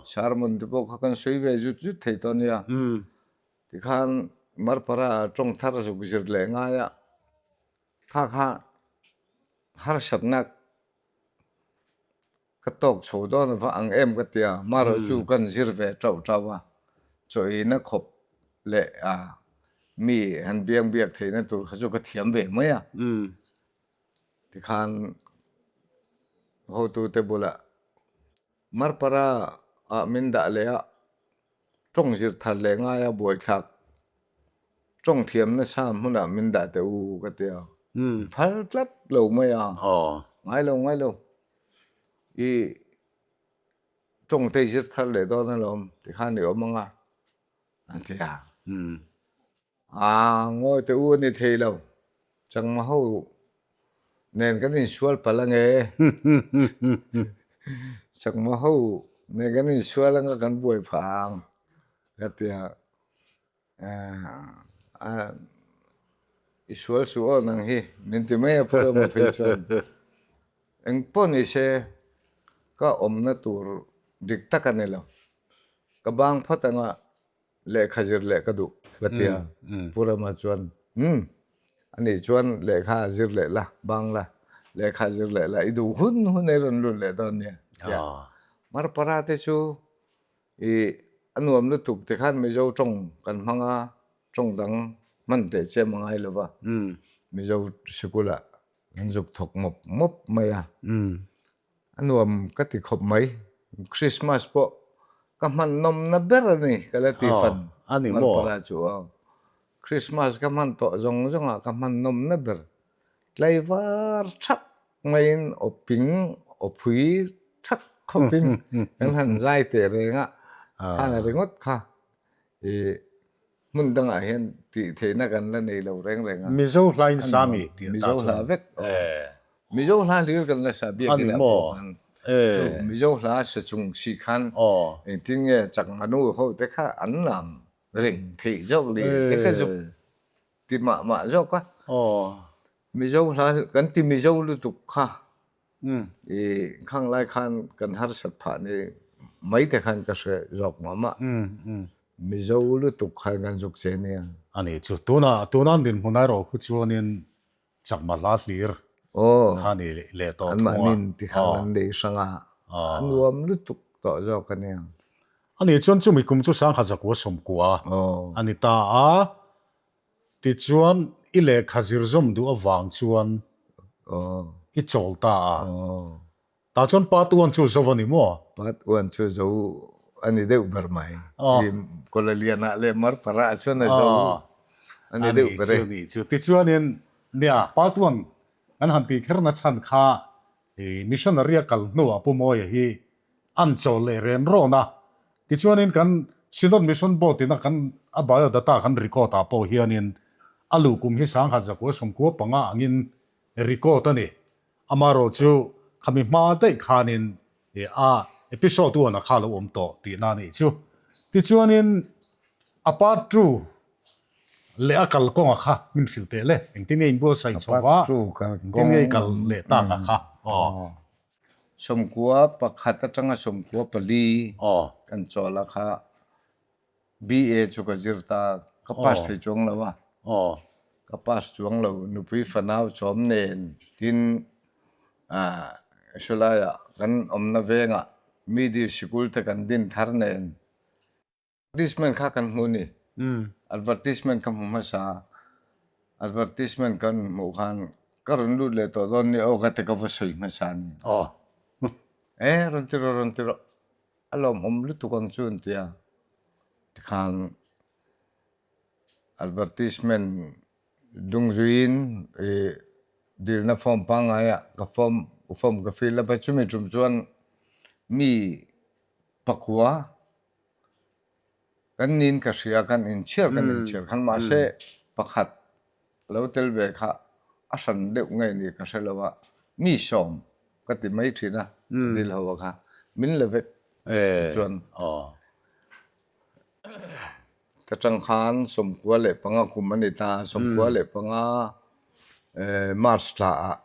Sermon te pawh kha kan sawi ve zut zut thei tawh a nia. Tikhan Marpara tawng thar zuk zir leh ngai a. Kha kha harsatna Ka tawk chho dawn a va ang em ka ti a, marawh chu kan zir ve tauh tauh a, chawina khawp leh a mi han biang biak theihna tur kha chu ka thiam ve mai a. Tikhan hotute bulah Marpara ah min dah leh a, tawng zir thar leh ngai a buaithlak tawng thiam nasa hmunah min dah teh u ka ti a, phal tlat lo mai a, ngai lo ngai lo. I tawngte i zir thar leh dawn alawm tikhan i awm ang a, an ti a. Aa ngawi teh u a ni thei lo, changma ho nen kan insual palh ang e. Changma ho nen kan insual ang a kan buai phah ang ka ti a. I sual suh aw nang hi min ti mai a pu emaw phei chuan eng pawh ni se ka awmna tur dik tak a ni lo ka bang phawt anga lehkha zir leh ka duh ka ti a pu Rama chuan umm anih chuan lehkha zir leh la bang la lehkha zir leh la i duh hun hun ei rawn lut leh dawn nia Marpara te chu I a nuam lutuk ti khan Mizo tawng kan hmang a, tawng dang hman teh chiam a ngai lo va, Mizo sikulah kan zuk thawk mawp mawp mai a, a nuam ka ti khawp mai. Christmas pawh ka hman nawmna ber a ni ka la ti fan Malpara chu aw. Christmas ka hman tawh zawng zawngah ka hman nawmna ber tlaivar thap Ngaiin aw ping aw phui thak khawpin kan han zai teh reng a, khang ringawt kha i hmun dangah hian tih theihna kan la nei lo reng reng a. Mizo hla in sa mi tih Mizo hla vek aw. Mizo hla hlir kan la sa biak inah pawh khan chu Mizo hla sa chung si khan engtin nge chakma nu ho te kha an lam ring theih zawk li te kha zuk ti mah mah zawk a. Mizo hla kan ti Mizo lutuk kha i khang lai khan kan harsat phah ni mai te khan ka hre zawk mah mah. Mizo lutuk khan kan zuk che nia. Ani chu tuna tuna an dinhmun erawh khu chuanin chakma hla hlir kha ni leh tawh thung a. Anmahnin ti khan an nei hrang a, a nuam lutuk tawh zawk a nia. Ani chuan chumi kum chu sangkhat zakua sawmkua a ni ta a. Tichuan, i lehkha zir zawm duh avang chuan I chawl ta a. Tah chuan Part One chu zo a ni maw? Part One chu zo a ni deuh ber mai. Kawlalianah leh Marparah chuan a zo a ni deuh ber e. A nih chu, tichuanin nia Part One kan han tih kherna chhan kha Missionary a kal hnuah Pu Mawia hi an chawl leh ren rawn a. Tichuanin kan Synod Mission Board ina kan a biodata kan record ah pawh hianin a luhkum hi 1995 angin record a ni. Amaherawh chu khami hma daih khanin a episode one a kha lo awm tawh tihna a nih chu. Tichuanin a part two leh a kal kawnga kha min hrilh teh le, engtin nge inbuatsaih chho va, engtin nge i kal leh tak a kha aw. 91 atanga 94 kan chawl a kha BA chu ka zir ta, ka pass thei chuang lo a, ka pass chuang lo, nupui fanau chawm nen tin hrilaiah kan awmna vengah middle sikul te kan din thar nen Advertisement kha kan hmu ni. Advertisement ka hmu hmasa. Advertisement kan hmuh khan ka rawn lut leh tawh dawn ni aw ka ti ka va sawi hmasa ni. E rawn ti rawh rawn ti rawh a lawmawm lutuk ang chu an ti a. Tikhan advertisement dung zuiin i dilna form pangngai ah ka form form ka fill up a chumi tum chuan mi pakua Kan nin ka hria, kan inchhiar kan inchhiar khan mahse pakhat lo tel ve kha a hran deuh nge ni ka hre lo a, mi sawm ka ti mai thin a, dil ho a kha min la vek chuan ka tang khan 95 kum a ni ta, 95 March thla ah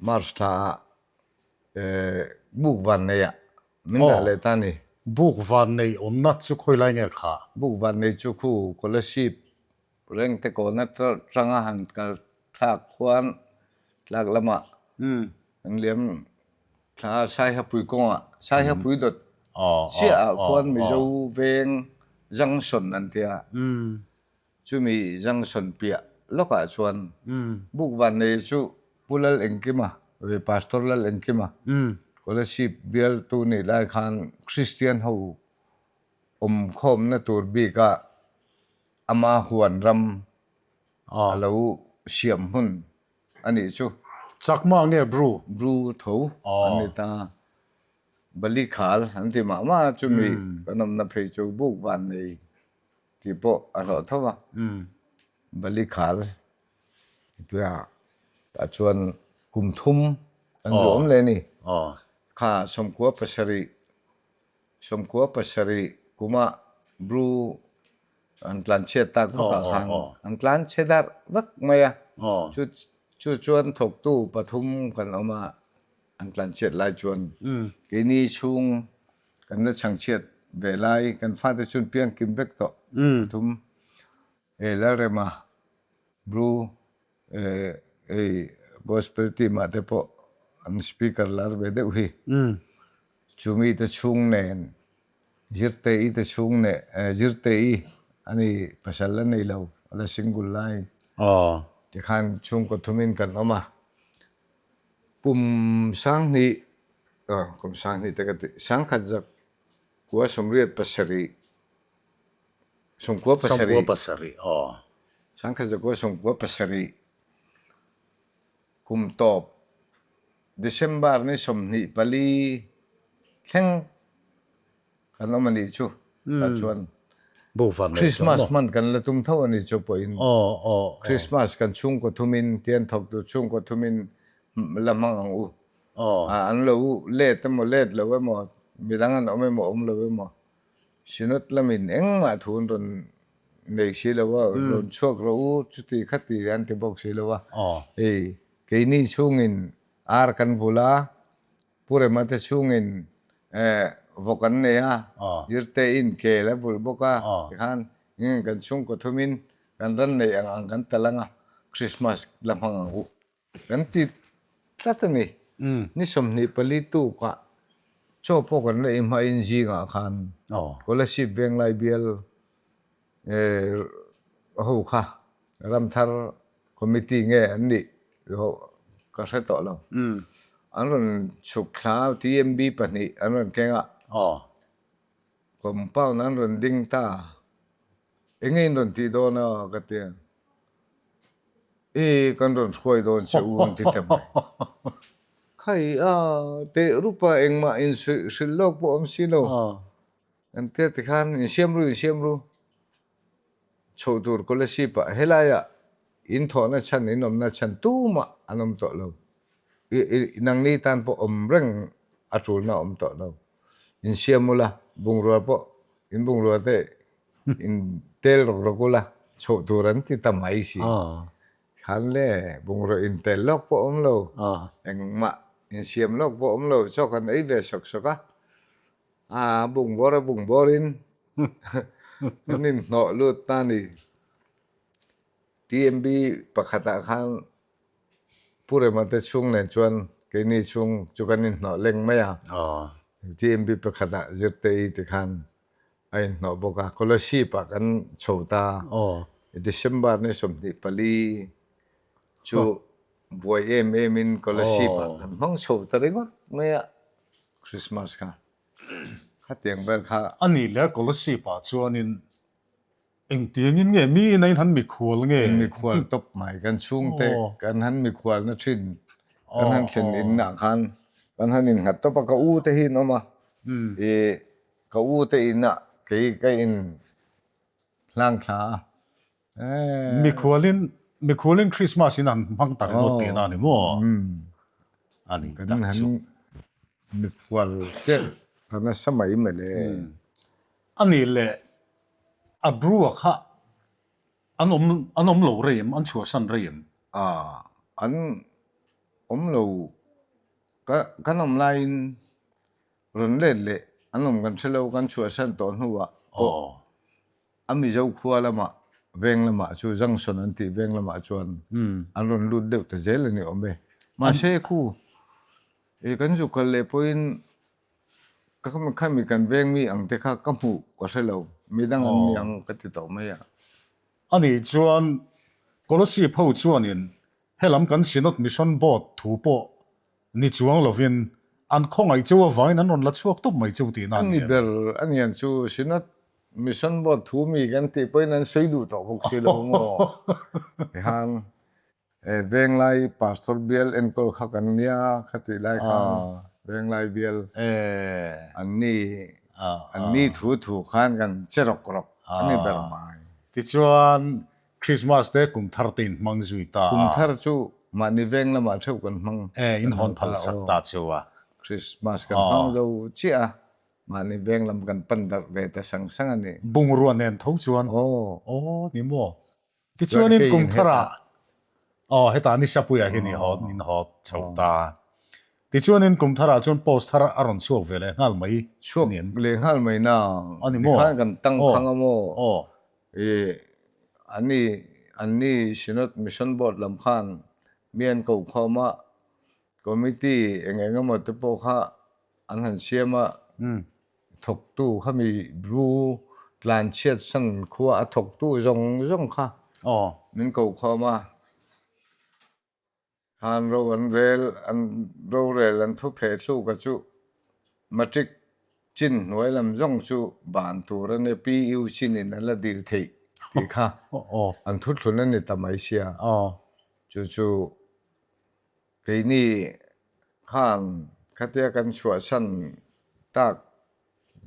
March thla ah buk van nei ah min dah leh ta ni. Buk van nei awmna chu khawi lai nge kha? Buk van nei chu khu Kolasib rengte kawna tanga han kal thlak khuan tlak lamah an liam thla Saihapui kawngah Saihapui dawt chiah ah khuan Mizo veng junction an tia. Chumi junction piah lawkah chuan buk van nei chu Pu Lal Engkima, ve Pastor Lal Engkima, Kolasib bialtu nih lai khan Kristian ho awmkhawmna tur bikah ama huan ram a lo siam hmun a nih chu. Chakma nge Bru? Bru tho an ni ta. Bali khal an ti mah mah a, chumi kan awmna phei chu buk van nei tih pawh a hlawh tho a, Bali khal tia tah chuan kum thum kan zu awm leh a ni. Kha 97, 97 kuma Bru an tlanchhiat tak vakah khan an tlanchhe darh vek mai a, chu chu chuan thawktu pathum kan awm a, an tlanchhiat lai chuan keini chhung Kan la chhangchhiat ve lai, kan fate chuan piang kim vek tawh pathum. Hei Lalrema, Bru, hei Gospel team ah te pawh an speaker lar ve deuh hi. Chumi te chhung nen, Zirtei te chhung nen, Zirtei ani pasal a nei lo, a la single lai. Tikhan chhungkaw thumin kan awm a. Kum 2000, kum 2000 te ka ti, 1997, 97, 97, aw. 1997 kum tawp December ni 24 thleng Kan awm a nih chu tah chuan Christmas hman kan la tum tho a nih chu pawhin Christmas kan chhungkaw thumin tian thawk tur chhungkaw thumin la hmang ang u. An lo let emaw let lo emaw midang an awm emaw awm lo emaw Synod lamin engmah thu an rawn nei si lo a, rawn chhuak rawh u chuti khati an ti bawk si lo a. Hei keini chhungin ar kan vul a, Pu Rema te chhungin vawk an nei a, Irte in kel a vulh bawk a, tikhan kan chhungkaw thumin kan ran neih ang ang kan tal ang a, Christmas la hmang ang u kan ti tlat a ni. Ni 24 tukah chaw pawh kan la ihmain zingah khan Kolasib Venglai bial ho kha Ramthar Committee nge an nih? ka hre tawh lo. An rawn chhuk thla a, TMB pahnih an rawn keng a. Compound an rawn ding ta. Enge in rawn tih dawn a ka ti a. E kan rawn hruai dawn che u an ti ta mai. Khai a teh rup a engmah in hrilh lawk pawh awm si lo. An tia tikhan insiam ru insiam ru. Chhoh tur Kolasib ah helaiah in thawhna chhan in awmna chhan tumah an awm tawh lo. Nangni tan pawh awm reng a tulna a awm tawh lo. Insiam ula bungrua pawh in bungrua te in tel rawk rawk ula chhoh tur an ti ta mai si. Khan le bungrua in tel lawk pawh awm lo, engmah insiam lawk pawh awm lo chaw kan ei ve sawk sawk a. A bungbawr a bungbawrin kan inhnawh lut ta a ni. TMB pakhatah khan Pu Rema te chhung nen chuan keini chhung chu kan inhnawh leng mai a. TMB pakhatah Zirtei ti khan a inhnawh bawk a. Kolasib ah kan chho ta. December ni 24 chu buai em em in Kolasib ah kan hmang chho ta ringawt mai a. Christmas kha khatiang vel kha. A nih leh Kolasib ah chuanin Engtiangin nge mi in a in han mikhual nge? In mikhual tawp mai. Kan chhungte kan han mikhual na thin. Kan han thlen in ah khan kan han innghat tawp a. Ka u te hi an awm a. I ka u te in ah kei ka in hlang thla a. Mikhualin mikhualin Christmas in han hmang ta ringawt tihna a ni maw? A ni tak chu. Kan han mikhual chelh ta nasa mai mawle. A nih leh a brew-a kha an awm an awm lo rei em? An chhuahsan rei em? A, an awm lo. Ka kan awm laiin rawn let leh an awm kan hre lo, kan chhuahsan tawh hnuah pawh a Mizo khua lamah veng lamah chu junction an tih veng lamah chuan an rawn lut deuh ta zel a ni awm e. Mahse khu i kan zuk kal leh pawhin Ka khami kan veng mi ang te kha ka hmuh ka hre lo, midang an ni ang ka ti tawh mai a. A nih chuan Kolasib ho chuanin helam kan Synod Mission Board thu pawh ni chuang lovin an khawngaih cheu avangin an rawn la chhuak tawp mai cheu tihna a ni em? A ni ber a niang chu Synod Mission Board thu mi kan tih pawhin an sawi duh tawh bawk si lo maw? Tihan Venglai Pastor bial enkawl kha kan nia kha tih lai khan Venglai bial an ni an ni thu thu khan kan che rawk rawk a ni ber mai. Tichuan Christmas te kum thar te in hmang zui ta a. Kum thar chu mahni veng lamah theuh kan hmang. In hawn phal sak ta cheu a. Christmas kan hmang zo chiah a, mahni veng lam kan pan darh ve ta sang sang a ni. Bungrua nen tho chuan. Aw ni maw. Tichuanin kum tharah aw hetah Nishapuiah hian i haw in haw chho ta. Tichuanin kum tharah chuan post thar a rawn chhuak ve leh nghal mai Chhuak leh nghal mai na. A ni maw? Tikhan kan tang khang a maw? I an ni an ni Synod Mission Board lam khan mi an ko khawm a, committee eng eng emaw te pawh kha an han siam a. Thawktu khami Bru tlanchhiat san khua a thawktu zawng zawng kha min ko khawm a. Khan ro an rel an rorel an thu pheh thluk a chu matric chin hnuai lam zawng chu ban tur a nia PU chin in an la dil theih tih kha an thuthlun a ni ta mai sia. Chu chu Keini khan khatia kan chhuahsan tak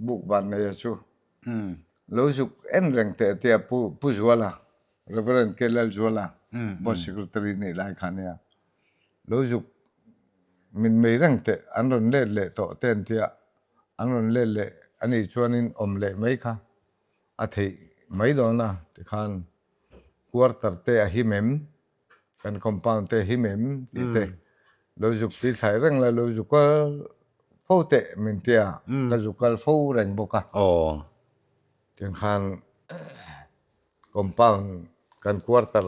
buk van neia chu lo zuk en reng teh tia Pu Pu Zuala, Reverend K Lalzuala, Board Secretary nih lai kha nia, lo zuk min mei reng teh an rawn let leh tawh te an tia, an rawn let leh anih chuanin awm leh mai kha a theih mai dawn a tikhan quarter te a him em? Kan compound te him em tih te lo zuk tui thlai reng la lo zu kal fo teh min tia ka zu kal fo reng bawk a. Tiang khan compound kan quarter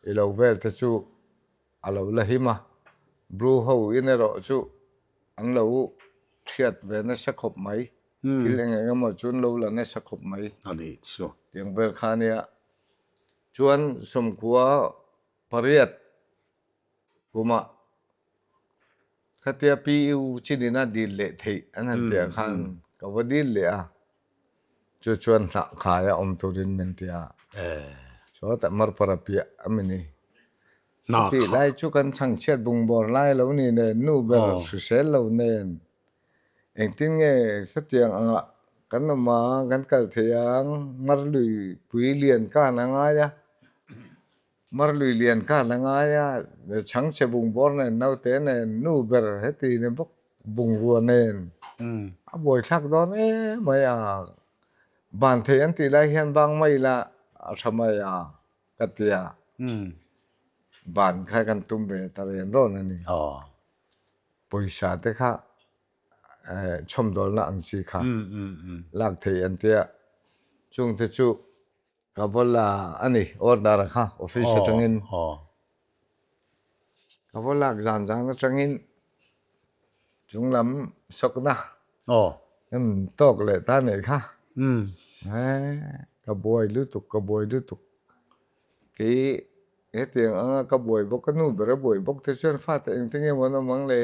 i lo vel te chu a lo la him a, Bru ho in erawh chu an lo hriat ve nasa khawp mai, thil eng eng emaw chu an lo la nasa khawp mai. Tiang vel kha nia Chuan 98 kumah. Khatia PU chinina dil leh theih an han tih ah khan ka va dil leh a, chu chuan hnah khai a awm turin min ti a, chawtah Marpara piah a mi ni. Chutih lai chu kan chhangchhiat bungbawr lai lo ni nen, nu ber hrisel lo nen, engtin nge chutiang angah kan awm a, kan kal thei ang, Marlui pui lian khan a ngai a. Marlui lian kha la ngai a, chhangchhe bungbawr nen, naute nen, nu ber heti ni bawk bungrua nen a buaithlak dawn em mai a, ban thei an tih lai hian bang mai ila a tha mai a ka ti a, ban kha kan tum ve ta ren rawn a ni. Pawisa te kha chhawmdawlna ang chi kha lak theih an tia, chungte chu Ka va la a ni, order a kha office atangin. Ka va lak zan zan atangin chunglam sawkna em tawk leh ta nih kha. Ka buai lutuk, ka buai lutuk. Kei hetiang anga ka buai bawk, ka nu ber a buai bawk te chuan fate engtin nge maw an awm ang le?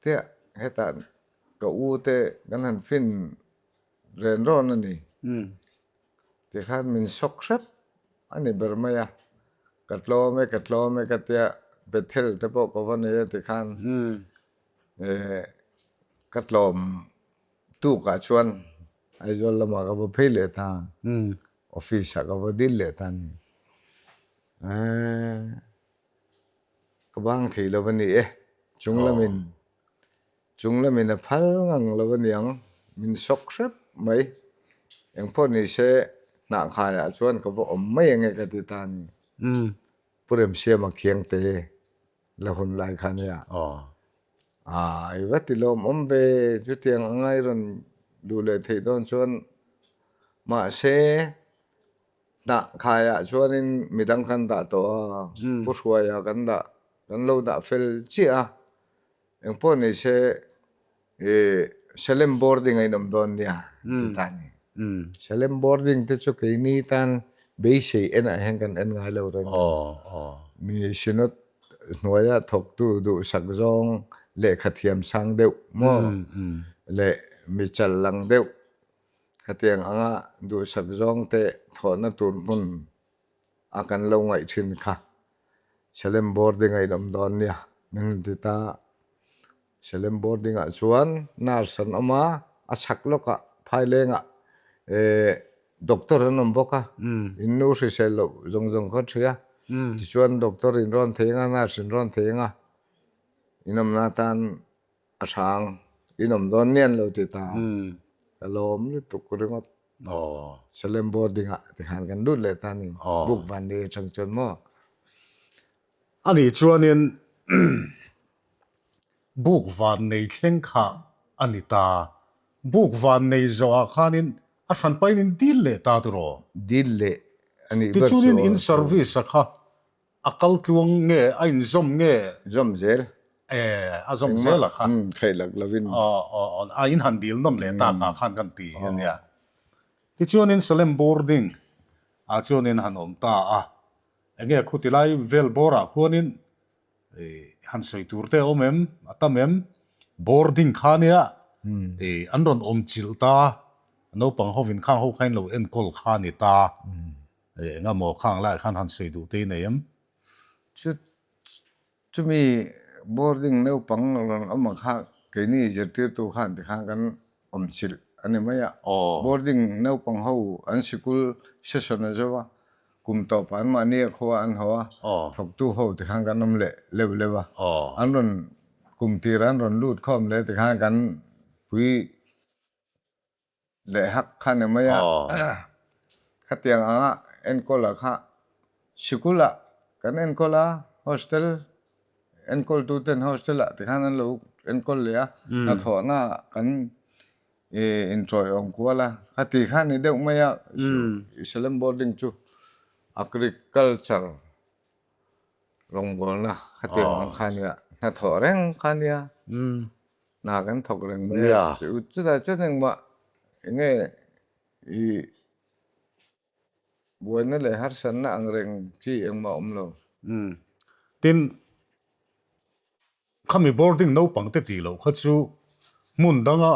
Tia hetah ka u te kan han fin Ren rawn a ni. Tikhan min sawk hrep a ni ber mai a, ka tlawm e, ka tlawm e ka tia Bethel te pawh ka va nei a tikhan ka tlawm tukah chuan Aizawl lamah ka va phei leh ta, office ah ka va dil leh ta a ni. Ka bang thei lo a ni e, chung lamin Chung lamin a phal ngang lo a niang, min sawk hrep mai. Engpawh ni se hnah khaiah chuan ka va awm mai ange ka ti ta a ni. Pu Remsiama Khiangte la hun lai kha nia. Aa, i va ti lawmawm ve, chutiang anga i rawn duh leh theih dawn chuan mahse hnah khaiah chuanin midang kan dah tawh a, Pu Hruaia kan dah, kan lo dah fel chiah a. Engpawh ni se i Salem boarding a inawm dawn nia ti ta ni. Salem boarding te chu keini tan beisei enah hian kan en ngai lo reng a. Mi Synod hnuaia thawktu duhsak zawng lehkha thiam sang deuh maw leh mi chal lang deuh khatiang anga duhsak zawng te thawhna tur hmun a kan lo ngaih thin kha Salem boarding a inawm dawn nia min rawn ti ta. Salem boarding ah chuan nurse an awm a, a chhak lawkah phailengah eh doctor an awm bawk a, in nu hrisel loh zawng zawng kha a hria. Tichuan doctor in rawn thei ang a, nurse in rawn thei ang a, inawmna atan a hrang inawm dawn nia an lo ti ta. Ka lawm lutuk ringawt. Salem boarding ah tikhan kan lut leh ta ni book van ni atang chuan maw. Ani chuanin book van nei thleng kha a ni ta. Book van nei zawhah khanin a hran pahin in dil leh ta tiraw? Dil leh a nih ber chu. Tichuanin in service a kha A kal tluang nge, a inzawm nge? Zawm zel. E, a zawm zel a kha. Khaih lak lovin. Aw, aw, aw, a in han dil nawm leh tak ah khan kan ti a nia. Tichuanin Salem boarding ah chuanin han awm ta a. Enge khuti lai vel bawr ah khuanin han sawi tur te a awm em, a tam em? Boarding kha nia, an rawn awm chilh ta, naupang hovin khang ho kha in lo enkawl kha a ni ta. Enga maw khang laiah khan han sawi duh te i nei em? Chu chumi boarding naupang rawn awm ang kha keini zirtirtu khan tikhan kan awm chilh a ni mai a. Boarding naupang ho an sikul session a zo a, kum tawpah an mahni a khua an haw a, thawktu ho tikhan kan awm leh leuh leuh a. An rawn kum tir an rawn lut khawm leh tikhan kan pui Leh hak kha ni mai a, khatiang anga enkawl ah kha sikul ah kan enkawl a, hostel enkawl tu ten hostel ah tikhan an lo enkawl leh a, hnathawhna ah kan inchawi awm kual a, khati kha ni deuh mai a, Salem boarding chu agriculture rawngbawlna khatiang ang kha nia, hnathawh reng kha nia. Hna kan thawk reng mai a, chutah chuan engmah enge i buaina leh harsatna ang reng chi engmah a awm lo. Tin, Khami boarding naupang te tih loh kha chu hmun danga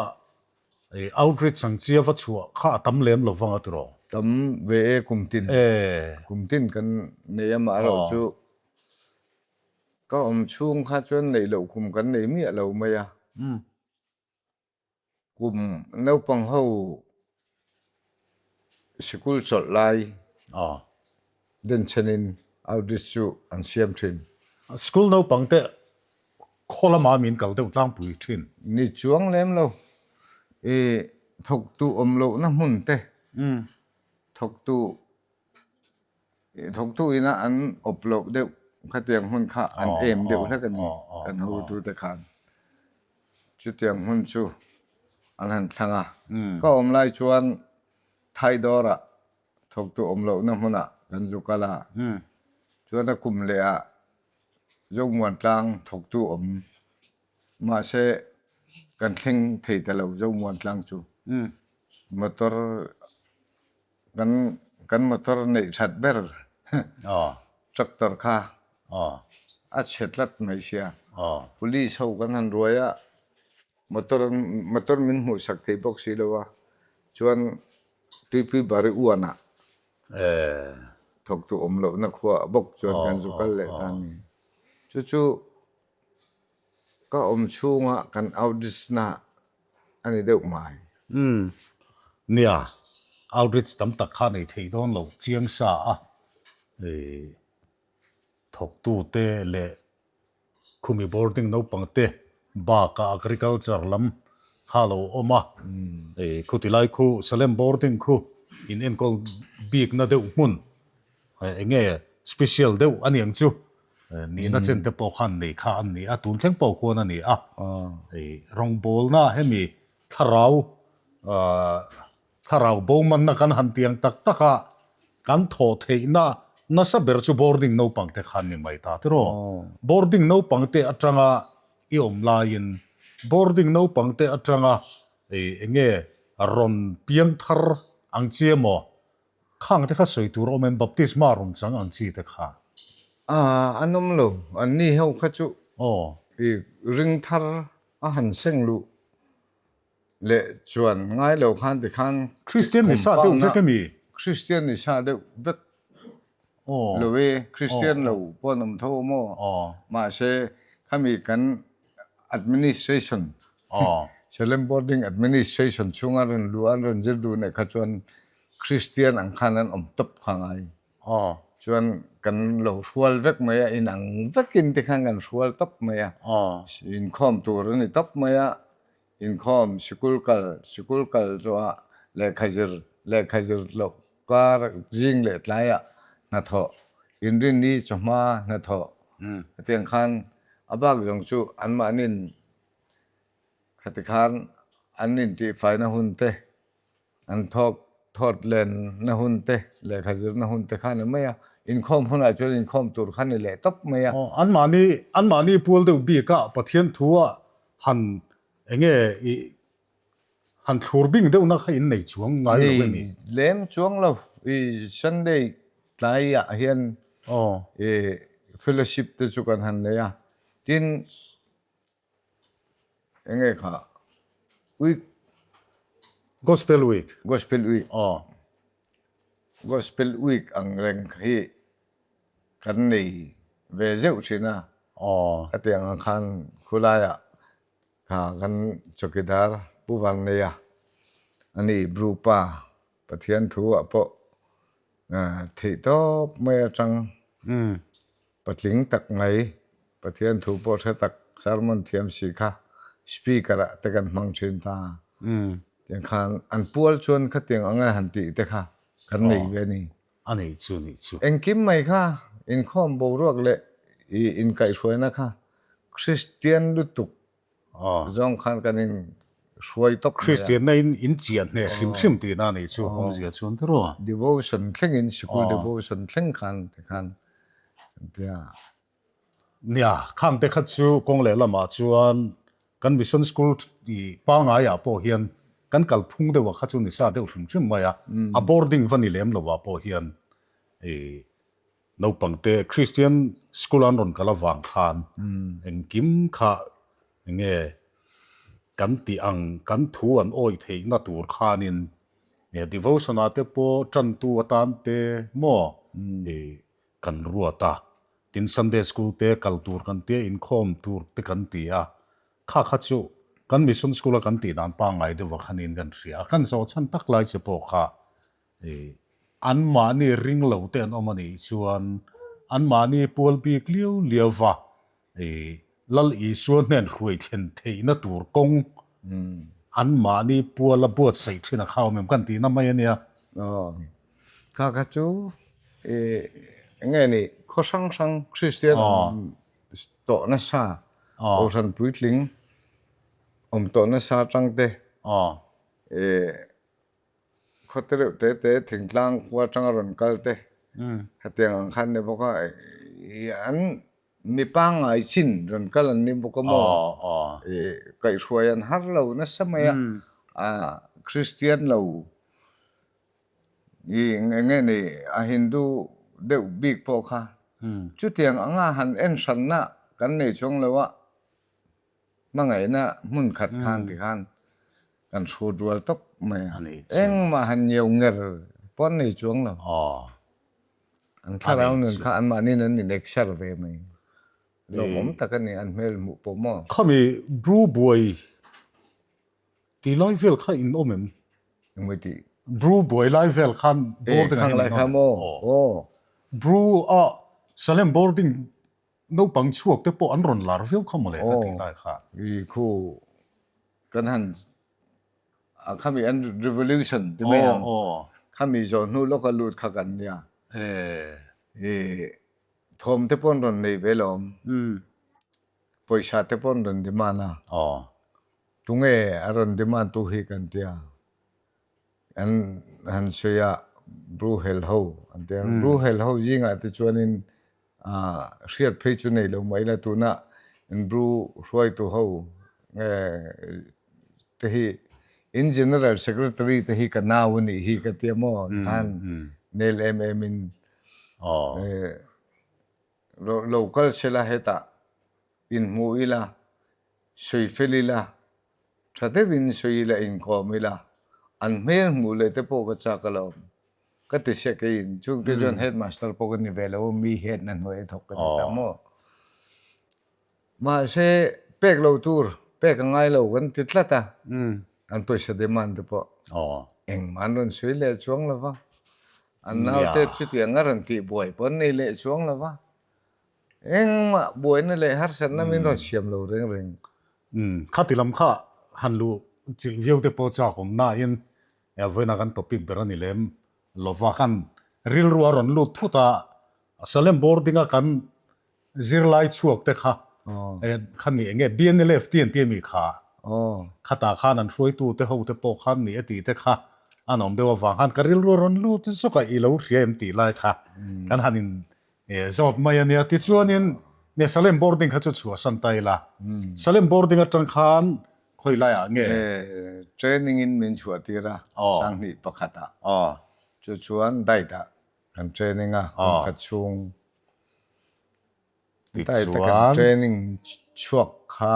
outreach ang chi a va chhuah kha a tam lem lo vang a tiraw? Tam ve e kum tin. Kum tin kan nei a maherawh chu ka awm chhung kha chuan neih loh kum kan nei miah lo mai a. Kum naupang ho sikul chawlh lai denchhenin outreach chu an siam thin. School naupang te khaw lama min kal deuh tlangpui thin. Ni chuang lem lo. I thawktu awm lohna hmun te, thawktu Thawktu ina an awp loh deuh khatiang hmun kha an em deuh hlek a ni kan hotute khan. Chutiang hmun chu an han thlang a. Ka awm lai chuan Thaidawrah thawktu awm lohna hmunah kan zu kal a, chuan a kum leh ah Zomuantlang thawktu awm mahse kan thleng thei ta lo Zomuantlang chu. Motor Kan kan motor neih that ber tractor kha a chhe tlat mai sia. Police ho kan han ruai a, motor motor min hmuh sak thei bawk si lo a, chuan Tuipui Bari uanah thawktu awm lohna khuaah bawk chuan kan zu kal leh ta a ni. Chu chu Ka awm chhunga kan outreach na a ni deuh mai. Umm. Nia, outreach tam tak kha nei thei dawn lo chiang sa a, thawktute leh khumi boarding naupang te bakah agriculture lam kha lo awm a, khuti lai khu Salem boarding khu in enkawl bikna deuh hmun eng nge special deuh a ni ang chu nihna chen te pawh khan nei kha an ni a, tun thleng pawh khuan a ni a. Rawngbawlna hemi thlarau thlarau bomanna kan han tiang tak tak a, kan thawh theihna nasa ber chu boarding naupang te khan ni mai ta tiraw. Boarding naupang te atanga i awm laiin boarding naupang te atanga eng nge rawn piang thar ang chi emaw Khang te kha sawi tur a awm em? Baptisma rawn chang ang chi te kha. Aaa an awm lo, an ni ho kha chu i ring thar a han seng luh leh chuan ngai lo khan ti khan Kristian ni sa deuh vek emi? Kristian ni sa deuh vek lo e, Kristian lo pawh an awm tho maw? Mahse khami kan administration Salem Boarding Administration chhunga rawn luh a an rawn zir duh neh kha chuan Kristian ang khan an awm tawp kha ngai. Chuan kan lo hrual vek mai a, inang vekin te khan kan hrual tawp mai a. Inkhawm tur a ni tawp mai a, inkhawm sikul kal, sikul kal chuah lehkha zir, lehkha zir loh kar zing leh tlaiah hnathawh, inrinni chawhma hnathawh hetiang khan a bak zawng chu anmahniin khati khan an intihfaina hun te An thawk thawt len na hun te, lehkha zir na hun te kha a ni mai a, inkhawm hunah chuan inkhawm tur kha a ni leh tawp mai a. Aw, anmahni, anmahni pual deuh bik a Pathian thu a han eng nge i han thlur bing deuhna kha in nei chuang ngai lo em i? Nei lem chuang lo, i Sunday tlaiah hian i fellowship te chu kan han nei a, tin, Enge kha week. Gospel week. Gospel week. Aw. Gospel week ang reng hi kan nei ve zeuh thin a. Aw. Khatiang ang khan khulaiah kha kan chawkidar Pu Vanneia a ni Bru pa Pathian thu ah pawh theih tawp mai atang Patling tak mai, Pathian thu pawh hre tak, sermon thiam si kha speaker ah te kan hmang thin ta. Tiang khan an pual chuan khatiang anga han tih te kha kan nei ve a ni. A nei chu nih chu. Engkim mai kha inkhawm boruak leh i inkaihhruaina kha Kristian lutuk Zawng khan kan in hruai tawp mai a. Kristianna in in chiah hneh hrim hrim tihna a nih chu awmzia chuan tiraw. Devotion thlengin sikul devotion thleng khan tikhan an ti a. Nia, khang te kha chu kawng leh lamah chuan kan mission school i pangaiah pawh hian kan kalphung deuh ah kha chu ni sa deuh hrim hrim mai a, a boarding va ni lem lo ah pawh hian i. Naupangte Kristian school an rawn kal avang khan engkim kha enge kan tih ang kan thu an awih theihna tur khanin devotion ah te pawh tantu atan te maw kan ruat a. Tin Sunday school te kal tur kan tia inkhawm tur te kan ti a, kha kha chu kan mission school a kan tih dan pangngai deuh a khanin kan hria a, kan zawh chhan tak lai che pawh kha Anmahni ring lo te an awm a nih chuan anmahni pual bik liau liau va Lal Isua hnen hruai thlen theihna tur kawng anmahni puala buatsaih thin a kha awm em kan tihna mai a nia. Aw, kha kha chu eng nge ni khaw hrang hrang Kristian awm tawh nasa, Kohhran puitling awm tawh nasa atang te Khawte reuh te te thingtlang khua atanga rawn kal te hetiang ang khan ni bawk a, an mi pangngai chin rawn kal an ni bawk a maw? Kaihhruai an har lo nasa mai a, Kristian lo eng nge ni a Hindu deuh bik pawh kha chutiang anga han en hranna kan nei chuang lo a. Hmangaihna hmun khat khan ti khan kan hrut rual tawp mai a. Engmah han ngeu nger pawh an nei chuang lo. An thlarau nun kha anmahniin an inekser ve mai. Lawmawm tak a ni an hmel hmuh pawh maw. Khami Bru buai tih lai vel kha in awm em? Engmah tih? Bru buai lai vel khan boarding ah hian in awm em? Bru a Salem boarding Naupang chhuak te pawh an rawn lar viau kha mawle ka tih lai kha. Aw, khu kan han khami an revolution ti mai ang khami zawh hnu lawka lut kha kan nia. Thawm te pawh an rawn nei ve lo awm, pawisa te pawh an rawn demand a, tunge a rawn demand tu hi kan tia. An han sawi a, Bruhel ho an ti a, Bruhel ho zingah te chuanin hriat phei chu nei lo mah ila tuna in Bru hruaitu ho nge te hi in General Secretary te hi ka nau a nih hi ka tia maw khan nel em em in lo kal sela hetah inhmu ila sawi fel ila Tha deuhin sawi ila inkawm ila, an hmel hmuh leh te pawh ka chak alawm. Ka ti sia keiin, chungte chuan headmaster pawh ka ni ve lo, mi head na hnuai a thawk ka ni ta maw. Mahse, pek lo tur, pek a ngai lo kan ti tlat a, an pawisa demand te pawh engmah an rawn sawi leh chuang lo va, an naute chutiang a rawn tihbuai pawh an nei leh chuang lo va. Engmah buaina leh harsatna min rawn siam lo reng reng. Umm, khati lam kha han luh chilh viau te pawh chak awm nain vawiina kan topic ber a ni lem lova kan rilru a rawn lut thut a, Salem boarding a kan zirlai chhuak te kha kha ni enge BNLF ti an ti ami kha khatah khan an hruaitu te ho te pawh khan ni a tih te kha an awm deuh avang khan ka rilru a rawn lut zawk a i lo hria em tih lai kha kan han in Zawt mai a nia. Tichuanin nge Salem boarding kha chu chhuahsan ta ila. Salem boarding atang khan khawi laiah nge? Training in min chhuah tir a, Sanghnih pakhatah. Chu chuan diet ah kan training a, kum khat chhung. Diet a kan training chhuak kha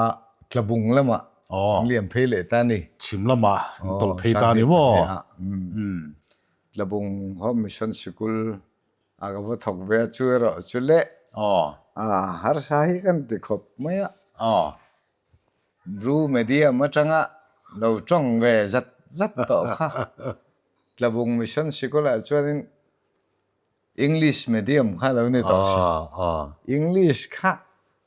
Tlabung lamah an liam phei leh ta a ni. Chhim lamah an tawlh phei ta a ni maw? Tlabung Home Mission Sikul A ka va thawk ve a chu erawh chu le. A harsa hi kan ti khawp mai a. Bru medium atanga lo tawng ve zat zat tawh kha. Tlabung Mission Sikulah chuanin English medium kha lo ni tawh si. English kha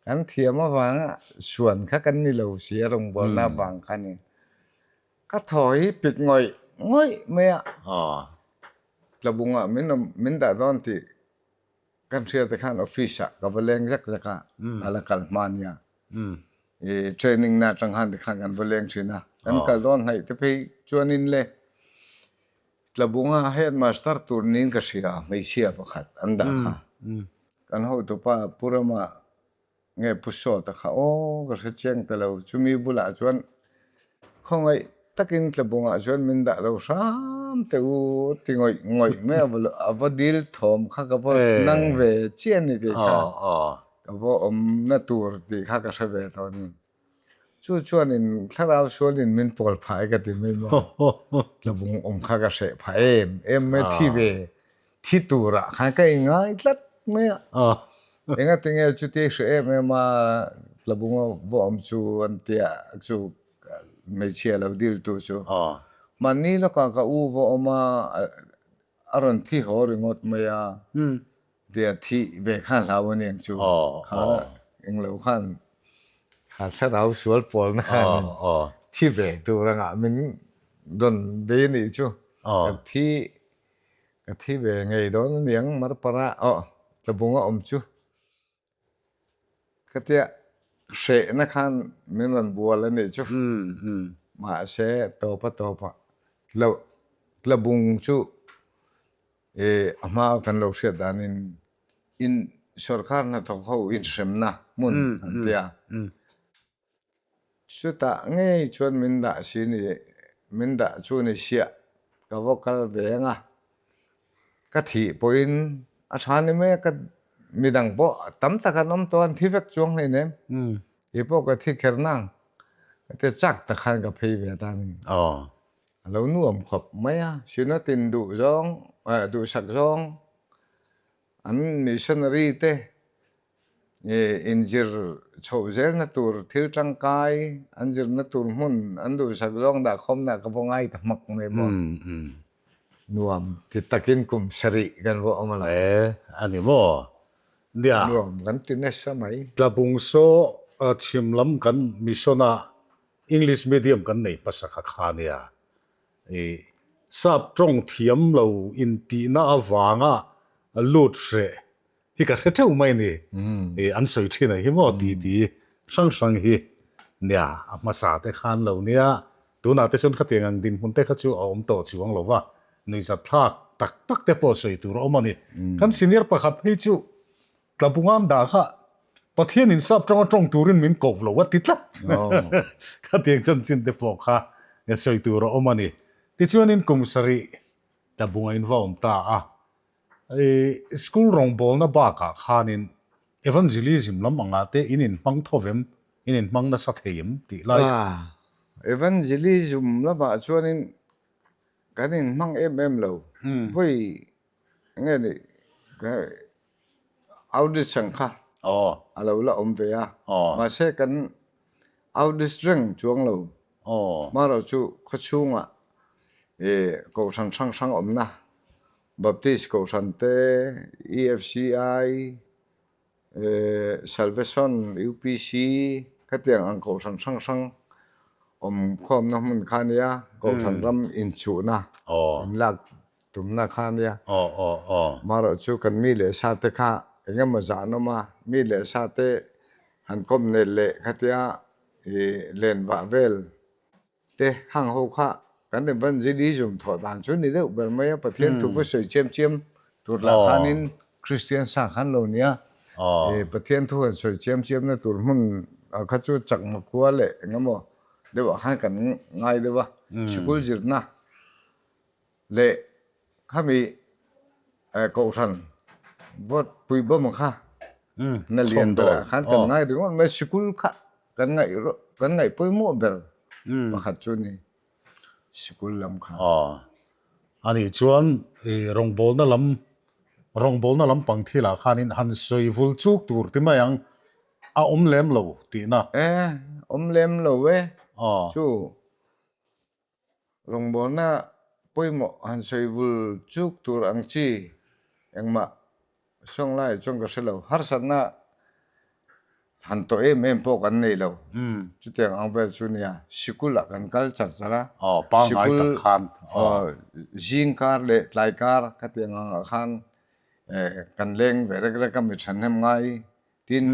kan thiam avanga suan kha kan ni lo si a rawngbawlna avang khanin. Ka thaw hi pit ngawih ngawih mai a. Tlabungah min awm min dah dawn tih kan hria te khan office ah ka va leng zak zak a, a la kal hma nia. I training na atang khan tikhan kan va leng thin a. Kan kal dawn hnaih te phei chuanin le Tlabunga headmaster tur niin ka hria hmeichhia pakhat an dah kha. Kan hotupa Pu Rama Nge Pu Sawta kha aw ka hre chiang ta lo. Chumi bulah chuan khawngaih. takin tlabungah chuan min dah lo hram teh u ti ngawih ngawih mai a a va dil thawm kha ka va nang ve chiah a ni tih kha ka va awmna tur tih kha ka hre ve tawh a ni. Chu chuanin thlarau sualin min pawl phah e ka ti mai maw? Tlabung awm kha ka hreh phah em em mai thi ve thi turah khan ka inngai tlat mai a. Engatinge chuti hreh em em a tlabung a va awm chu an tia chu hmeichhia lo dil tu chu. Mahni lawkah ka u va awm a a rawn thi haw ringawt mai a. Tia thih ve kha hlau a ni ang chu. Kha englo khan kha thlarau sual pawlna khan thi ve tur angah min rawn bei a nih chu. Ka thi ka thi ve ngei dawn a ni ang Marpara aw Tlabunga awm chu. Ka tia hrehna khan min rawn bual a nih chu. Mahse tawpa tawpa Tlabung chu I a hma kan lo hriat danin in sorkar hnathawk ho inhremna hmun an ti a. Chutah ngei chuan min dah si ni, min dah chu ni siah ka va kal ve ang a. Ka thih pawhin a tha ni mai a, ka midang pawh tam tak an awm tawh a, an thi vek chuang hleinem. Kei pawh ka thi kher nang. Ka ti chak tak khan ka phei ve ta a ni. A lo nuam khawp mai a, Synod-in duh zawng, duhsak zawng an missionary te inzir chhoh zelna tur thil tangkai an zirna tur hmun an duhsak zawng dah khawmna ka va ngai ta hmak mai maw. Nuam ti takin kum sarih kan va awm a lo. E, a ni maw? Nia. Nuam kan ti nasa mai. Tlabung saw chhim lam kan mission-a English medium kan nei hmasa kha kha nia. I sap tawng thiam lo intihna avanga lut hreh hi ka hre teuh mai ni. I an sawi thin a hi maw ti ti hrang hrang hi nia a hmasa te khan lo nia. Tunah te chuan khatiang ang dinhmun te kha chu a awm tawh chuang lo va, nuihzat thlak tak tak te pawh sawi tur a awm a ni. Kan senior pakhat phei chu Tlabungan dah kha Pathian in sap tawng a tawng turin min koh lo a ti tlat. Khatiang chanchin te pawh kha sawi tur a awm a ni. Tichuanin kum sarih Tlabunga in va awm ta a. I school rawngbawlna bakah khanin evangelism lam angah te in inhmang tho vem, in inhmang nasa thei em tih lai kha. Evangelism lamah chuanin kan inhmang em em lo. Vawi Nge ni Audit ang kha a lo la awm ve a, mahse kan audit reng chuang lo. Marawh chu khawchhungah kohhran hrang hrang awmna Baptist kohhran te, EFCI, Salvation, UPC khatiang ang kohhran hrang hrang awm khawmna hmun kha a nia, kohhran ram inchuhna inlak Tumna kha a nia. Marawh chu kan mi leh sa te kha eng emaw zah an awm a, mi leh sa te han kawm nel leh khatia i len vah vel te khang ho kha kan evangelism thawh dan chu ni deuh ber mai a, Pathian thu va sawi chiam chiam tur lah khanin Kristian sa khan lo nia. I Pathian thu han sawi chiam chiam na tur hmun kha chu chakma khua leh eng emaw deuh ah khan kan ngai deuh a, sikul zirna Leh khami kohhran vote pui bawm kha na lian berah khan kan ngai ringawt mai sikul kha kan ngaih kan ngaih pawimawh ber pakhat chu ni sikul lam kha. Anih chuan i rawngbawlna lam rawngbawlna lampang thilah khanin han sawi vul chuk tur ti mai ang a awm lem lo tihna. E awm lem lo e chu. Rawngbawlna pawimawh han sawi vul chuk tur ang chi engmah sawng laiah chuan ka hre lo. Harsatna han tawh em em pawh kan nei lo. Chutiang ang vel chu nia sikulah kan kal char char a. Pangngai tak khan. Zing kar leh tlai kar khatiang angah khan kan leng ve rek rek a mi thahnem ngai tin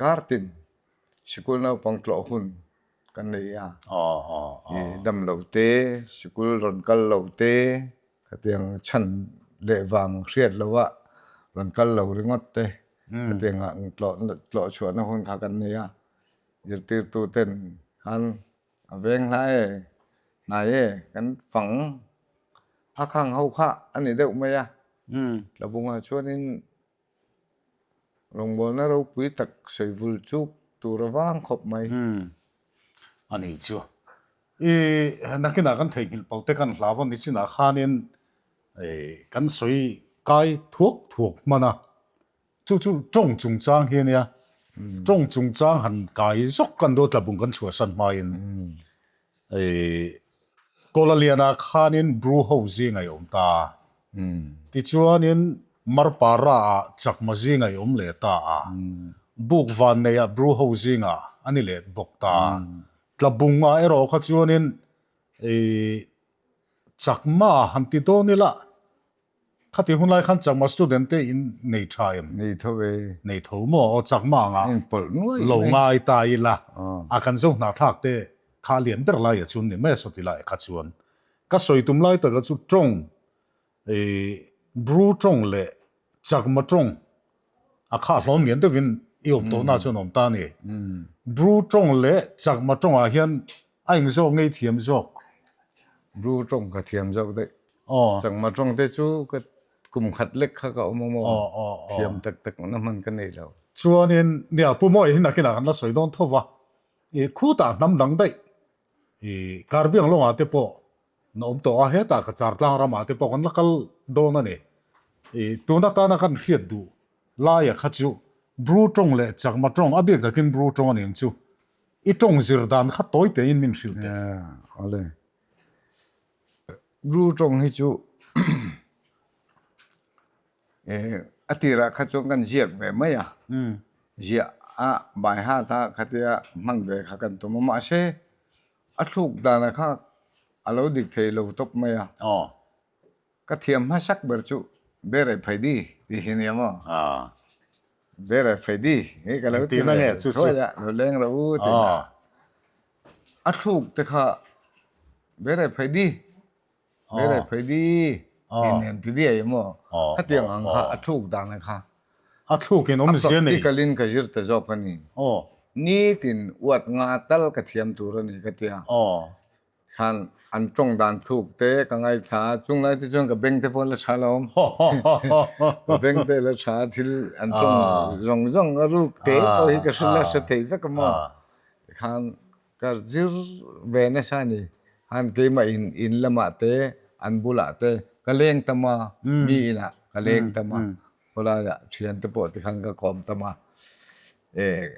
kar tin sikul naupang tlawh hun kan nei a, i dam lo te, sikul rawn kal lo te, khatiang chhan leh vang hriat lo ah rawn kal lo ringawt te, khatiang ah tlawh chhuahna hun kha kan nei a, zirtirtu ten khan a veng hla e. Hnai e, kan fang a khang ho kha a ni deuh mai a. Tlabungah chuanin rawngbawlna ropui tak sawivul chuk tur a vang khawp mai. A ni chu. I nakinah kan theihnghilh pal te kan hlau a ni chinah khanin kan sawi kai thuak thuak hman a. Chu chu tawng chungchang hi a nia. Tawng chungchang han kai zawk kan dawn tlabung kan chhuahsan hmain Kawlaliana khanin Bru ho zing a i awm ta. Tichuanin Marpara ah Chakma zing a i awm leh ta a. Buk vanneiah Bru ho zingah a ni leh bawk ta. Tlabungah erawh kha chuanin Chakma han ti dawn ila Khati hun lai khan Chakma student te in nei tha em? Nei tho e. Nei tho maw? Aw Chakma anga In pawlh nuai lo ngai ta ila a kan zo hnahthlak te kha lian ber lai ah chuan ni mai a sawti lai kha chuan ka sawi tum lai taka chu tawng i Bru tawng leh Chakma tawng a kha hlawm lian deuhin i awm tawhna chuan awm ta a ni. Bru tawng leh Chakma tawngah hian a eng zawk ngei thiam zawk? Bru tawng ka thiam zawk daih. Chakma tawng te chu ka kum khat lek kha ka awm a maw? Thiam tak tak na hman ka nei lo. Chuanin nia Pu Mawia hi nakinah kan la sawi dawn tho va, i khutah hnam dang daih i Karbiang lawngah te pawh Na awm tawh a, hetah ka char tlang ramah te pawh kan la kal dawn a ni. I tun atana kan hriat duh laia kha chu Bru tawng leh Chakma tawng, a bik takin Bru tawng a ni ang chu. I tawng zir dan kha tawi tein min hrilh teh. Awle. Bru tawng hi chu a tirah kha chuan kan ziak ve mai a, ziah a by heart a khatia hman ve kha kan tum a, mahse A thluk dana kha a lo dik thei lo tawp mai a. Aw. Ka thiam hmasak ber chu Bere Phaidi tih hi nia maw? Aw. Bere Phaidi hi ka lo ti ve thuai a, lo leng rawh u tih na. A thluk te kha Bere Phaidi Bere Phaidi tih nen ti diai maw? Khatiang ang kha a thluk dana kha. A thluk in awmzia nei. A practical in ka zir ta zawk a ni. Nitin uat nga tal ka thiam tur a ni ka tia. Khan an tawng dan thluk te ka ngaithla a, chung lai te chuan ka beng te pawh la tha lo awm. Ka beng te la tha a, thil an tawng zawng zawng a ruk te pawh hi ka hre la hre thei vek a maw. Tikhan Ka zir ve nasa a ni. Han keimah in in lamah te an bulah te ka leng tam a, mi inah ka leng tam a, khawlaiah thian te pawh tikhan ka kawm tam a. Eh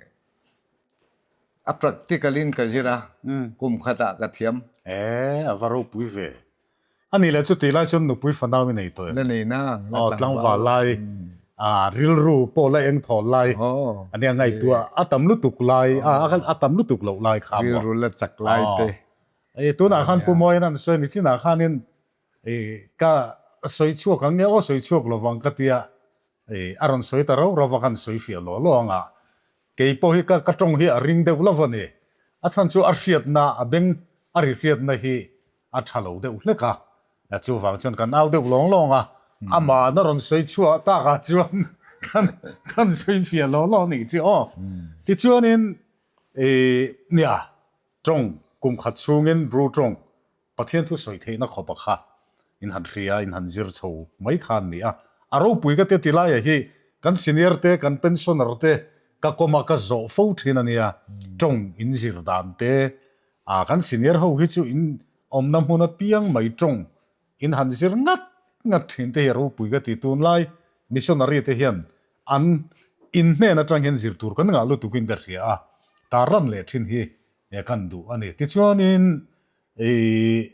a practical in ka zir a, kum khatah ka thiam. Eh a va ropui ve. A nih leh chuti lai chuan nupui fanau i nei tawh em? La nei na, la tlangval. Tlangval lai, rilru pawh la eng thawl lai, a nia ngaihtuah a tam lutuk lai, a tam lutuk loh lai kha maw? Rilru la chak lai te. Tunah khan Pu Mawian an sawi ni chinah khanin ka sawi chhuak ang nge aw sawi chhuak lovang ka tia a rawn sawi ta rau rau a kan sawi fiah law law ang a. Kei pawh hi ka tawng hi a ring deuh lo a ni. A chhan chu a hriatna, a beng a ri hriatna hi a tha lo deuh hlek a, chuvang chuan kan au deuh lawng lawng a, amah na rawn sawi chhuah takah chuan kan kan sawi fiah law law nih chu aw. Tichuanin ih nia tawng kum khat chhungin Bru tawng Pathian thu sawi theihna khawp a kha in han hria in han zir chho mai kha an ni a, a ropui ka tia ti laia hi kan senior te kan pensioner te ka kawm a ka zawh fo thin a nia, tawng in zir dan te A kan senior ho hi chu in awmna hmun apiang mai tawng in han zir ngat ngat thin te hi a ropui ka ti. Tunlai missionary te hian an in hnen atang hian zir tur kan ngah lutuk in ka hria a, tarlan leh thin hi kan duh a ni. Tichuanin ih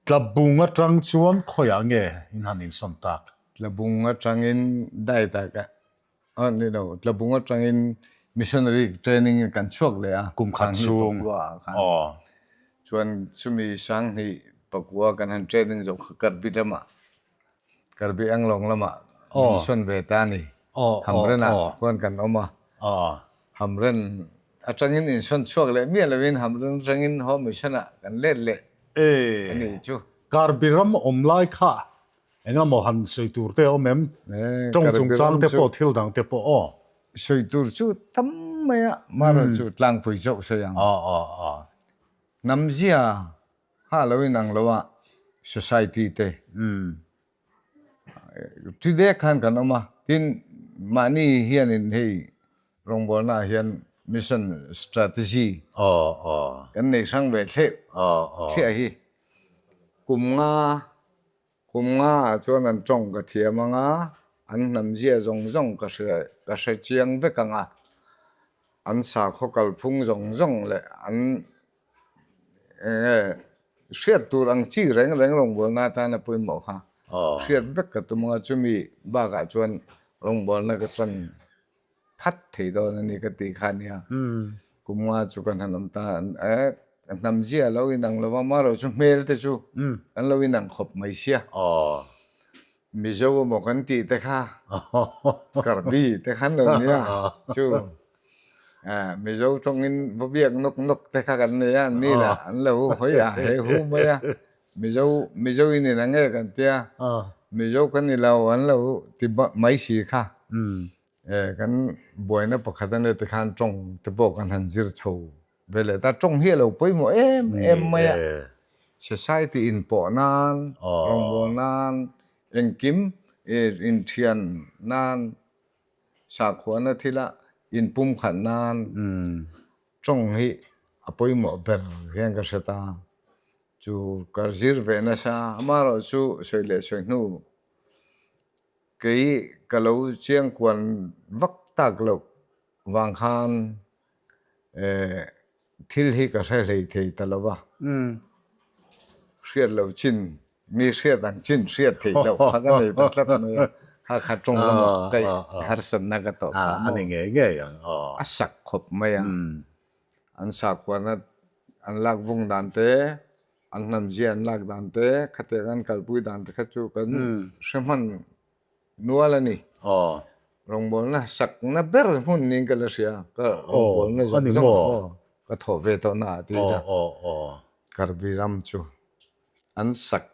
Tlabung atang chuan khawiah nge in han insawn tak? Tlabung atangin diet ah ka A ni lo, Tlabung atangin missionary training in kan chhuak leh a. Kum khat chhung. Aw. Chuan chumi Sanghnih pakua kan han training zawh kha Karbi lamah, Karbi Anglong lamah min sawn ve ta a ni. Hamren ah khuan kan awm a. Hamren atangin insawn chhuak leh miah lovin Hamren atangin Home Mission ah kan let leh a ni chu. Karbi ram awm lai kha Engemaw han sawi tur te a awm em? Tawng chungchang te pawh thil dang te pawh aw. Sawi tur chu tam mai a, Mara chu tlangpui chauh sawi ang. Aw aw aw. Namzia. Kha lo inang lo a society te thi dek khan kan awm a, tin mahni hianin hei rawngbawlna ah hian mission strategy kan nei hrang ve thleh thliah hi kum nga kum nga ah chuan an tawng ka thiam ang a, an hnam zia zawng zawng ka hre ka hre chiang vek ang a, an sakhaw kalphung zawng zawng leh an Eng nge hriat tur ang chi reng reng rawngbawlna atana pawimawh kha hriat vek ka tum anga chumi bakah chuan rawngbawlna ka tan that thei dawn a ni ka tih kha ania. Kum nga chu kan han awm ta e hnam zia a lo inang lo va amaherawh chu hmel te chu an lo inang khawp mai sia. Mizo emaw kan tih te kha Karbi te khan lo nia chu Mizo tawngin va biak nawk nawk te kha kan nei a an ni lah an lo hawi a he hu mai a Mizo Mizo in in ang nge kan tia Mizo ka ni lo an lo ti mai si kha kan buaina pakhat a nia tikhan tawng te pawh kan han zir chho Ve leh ta tawng hi a lo pawimawh em em mai a, society inpawh nan, rawngbâwl nan, engkim inthian nan, sakhuana thila inpumkhat nan tawng hi a pawimawh ber hian ka hre ta. Chu ka zir ve nasa, amaherawhchu sawi leh sawi hnu kei ka lo chiangkuan vak tak loh vang khan Thil hi ka hre hlei thei ta lo va, hriat loh chin, mi hriat ang chin hriat theih loh kha ka nei ta tlat mai a, kha kha tawng lamah ka harsatna ka tawh phah maw? A sak khawp mai a, an sakhuana an lak vung dan te, an hnamzia an lak dan te, khatiang an kalpui dan te kha chu kan hre hman Nual a ni. Rawngbawlna sakna ber hmun niin ka la hria. Ka rawngbawlna zawng zawng pawh ka thawh ve tawh na ah ti ila. Karbi ram chu an sak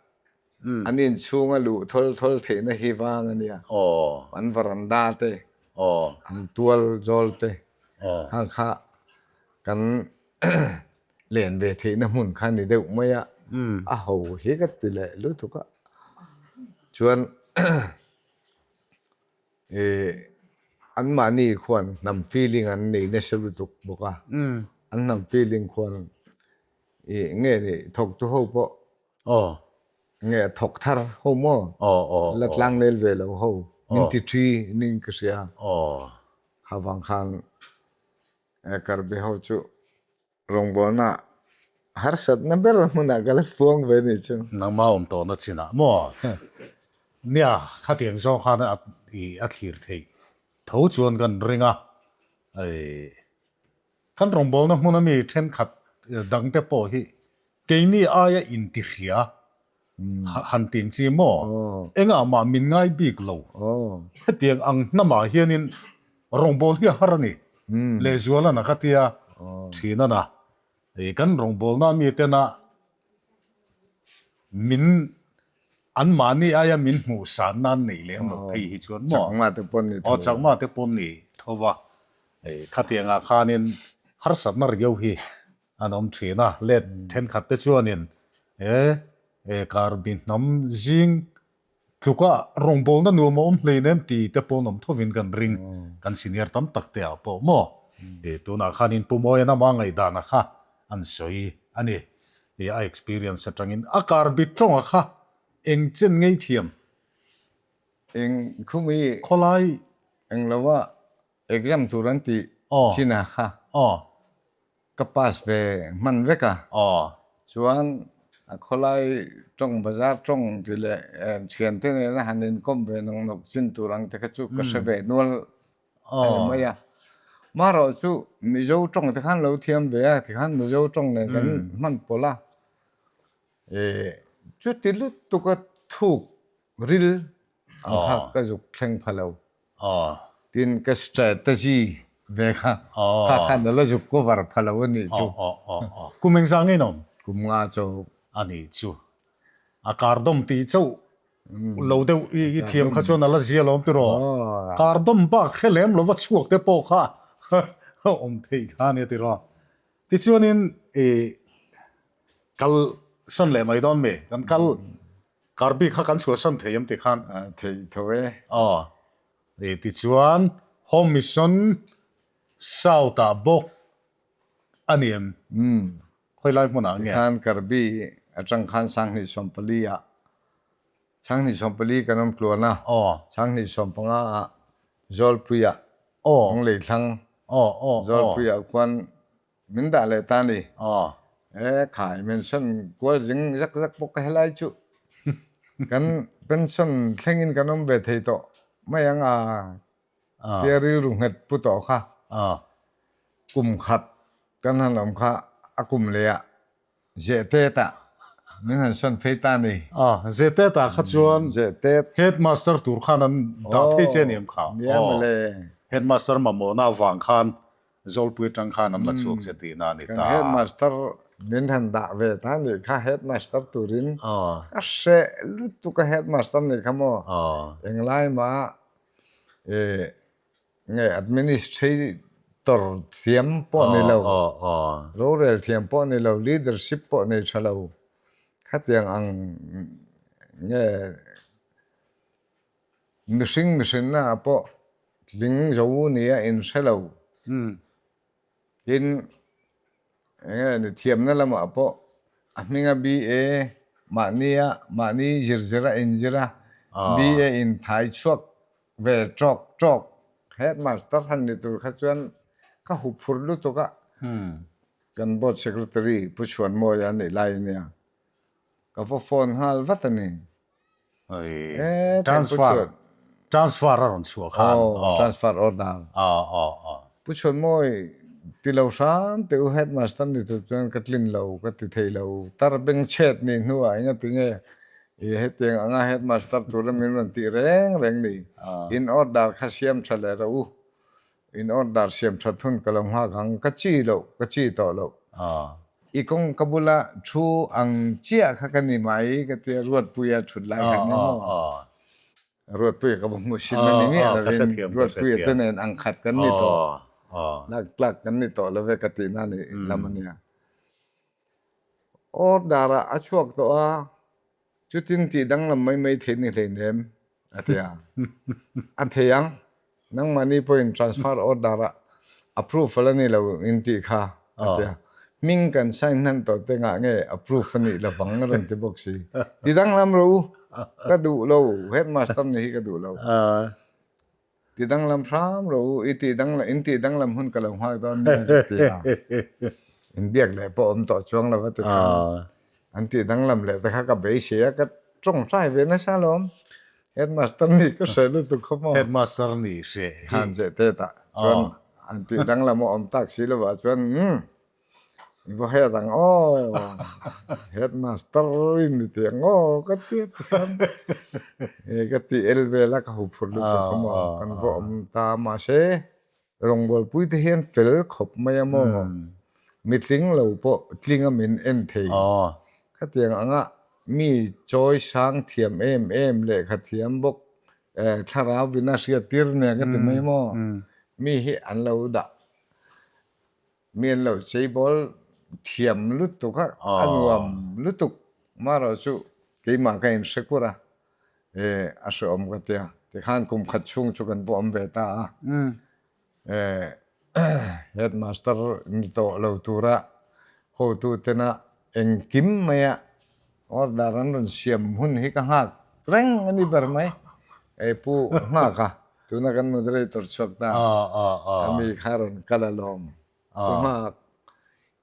an inchhunga luh thawl thawl theihna hi vang a nia. An varanda te, an tual zawl te khang kha kan len ve theihna hmun kha ni deuh mai a, a ho hi ka ti leh lutuk a. Chuan ih anmahni khuan hnam feeling an nei nasa lutuk bawk a, an hnam feeling khuan ih nge ni thawktu ho pawh nge thawk thar ho maw la tlang nel ve lo ho min ti thi ning ka hria kha vang khan. Karbi ho chu rawngbawlna harsatna ber hmunah ka la fuang ve nih chu. Nangmah awm tawhna chinah maw? Nia, khatiang zawng khan a a thlir theih tho chuan kan ring a. Kan rawngbawlna hmuna mi thenkhat dangte pawh hi keini aia intihria Han tih chi maw? Engah mah min ngai bik lo. Hetiang ang hnamah hianin rawngbâwl hi a har a ni. Lehzualana ka tia ṭhinana kan rawngbâwlna mitena min anmahni aia min hmuh san nan nei lem lo phei hi chuan maw? Chakma te pawn ni tho. Aw chakma te pawn ni tho va. Khatiangah khanin harsatna riau hi An awm thin a, let thenkhat te chuanin he Karbi hnam zing tluka rawngbawlna nuam a awm hlein em ti te pawh an awm thovin kan ring, kan senior tam tak te ah pawh maw? Tunah khanin Pu Mawian ama ngaihdan a kha an sawi a ni, a experience atangin a Karbi tawnga kha eng chen ngei thiam? Eng khumi khawlai eng lova exam tur an tih chin a kha. Ka pass ve hman vek a. Chuan a khawlai tawng bazar tawng tih leh thiante nena han inkawm ve nawk nawk chin tur ang te kha chu ka hre ve nual a ni mai a. Marawh chu Mizo tawng te khan lo thiam ve a tikhan Mizo tawng nen kan hman pawlh a. Chuti lutuk a thuk ril ang kha ka zuk thleng pha lo. Tin ka strategy ve kha kha khan a la zuk cover pha lo a nih chu. Kum engzah nge in awm? Kum nga chauh. A nih chu. A kardawm tih chauh lo deuh i thiam kha chuan a la zia lawm tiraw? Kardawm bak hre lem lova chhuak te pawh kha awm theih kha a nia tiraw? Tichuanin i kal. san leh mai dawn mi? Kan kal Karbi kha kan chhuah san thei em ti khan? Thei tho e. Aw. Tichuan Home Mission South ah bawk a ni em? Khawi lai hmunah nge? Tikhan Karbi atang khan 2014 ah 2014 kan awm tluan a, 2015 ah Zawlpui ah Lunglei thlang Zawlpui ah khuan min dah leh ta a ni. E khai mention kual zing zak zak bawk ka helai chu. Kan pension thlengin kan awm ve thei tawh mai ang a tia rilru nghet pu tawh kha. Kum khat kan han awm kha a kum leh ah Zehtet ah min han sawn phei ta a ni. Zehtet ah kha chuan Headmaster tur khan an dah phei che a ni em kha? Nia mawle. Headmaster mamawhna avang khan Zawlpui atang khan an la chhuak che tihna a ni ta. Kan headmaster min han dah ve ta a nih kha headmaster turin ka hreh lutuk a headmaster nih kha maw englai mah nge administrator thiam pawh ni lo rorel thiam pawh ni lo leadership pawh nei tha lo khatiang ang nge Mihring mihrinna ah pawh tling zo nia in hre lo. Tin, enge ni thiamna lamah pawh a hminga BA mahnia mahni zir zir a inzir a, BA in thai chhuak ve tawk tawk headmaster han ni tur kha chuan ka hup phur lutuk a. Kan board secretary Pu Chhuanmawia a nih lai ania ka va phone nghal vat a ni. Transfer transfer a rawn chhuah khan. Aw transfer order. Aw aw aw. Pu Chhuanmawi ti lo hram teh u headmaster ni tur chuan ka tlin lo ka ti thei lo tar beng chhet ni hnuah enga ti nge i hetiang anga headmaster tura min rawn tih reng reng ni in order kha siam tha leh rawh u In order siam that hun ka lo nghak ang, ka chi loh, ka chi tawh loh. I kawng ka bula thu ang chiah kha ka ni mai ka tia Ruatpuia thut lai kha ni maw? Ruatpuia ka va hmu sin a ni ngiah lovin Ruatpuia te nen ang khat kan ni tawh, lak tlak kan ni tawh love ka tihna ni lam a nia. Order ah a chhuak tawh a, Chutin tih danglam mai mai thei ni hleinem, a ti a. A thei ang, nangmahni pawhin transfer order ah approve la ni lo in tih kha, a ti a. Hming kan sign hnan tawh te ngah nge approve a nih lovang a rawn ti bawk si. Ti danglam rawh u, ka duh lo, headmaster nih hi ka duh lo. Ti danglam hram rawh u, i tih danglam, in tih danglam hun ka lo nghak dawn nia ka ti a. Inbiak leh pawh awm tawh chuang lo va ti khan. An tih danglam leh te kha ka beisei a, ka tawngtai ve nasa alawm. Headmaster nih ka hre lutuk khaw maw. Headmaster nih hre hi. Khan zeh tet ah chuan an tih danglam a awm tak si lo ah chuan umm I va head ang aw, headmaster in ni tih ang aw ka ti a ti khan e ka ti el vel a ka hu phur lutuk kha maw kan va awm ta mahse rawngbawlpui te hian fel khawp mai a maw mitling lo pawh tling a min en thei khatiang anga mi chawi sang thiam em em lehkha thiam bawk thlarau vin a hriat tir nia ka ti mai maw mi hi an lo dah. Mi an lo cheibawl thiam lutuk a, a nuam lutuk. Marawh chu keimah ka inhre kur a, e a hrehawm ka tia. Tikhan kum khat chhung chu kan va awm ve ta a. E headmaster ni tawh lo tura hotu tena engkim maia order an rawn siam hun hi ka nghak reng a ni ber mai. E pu nghak a. Tuna kan moderator chhuak ta a mi kha rawn kal alawm. Pu Hmak,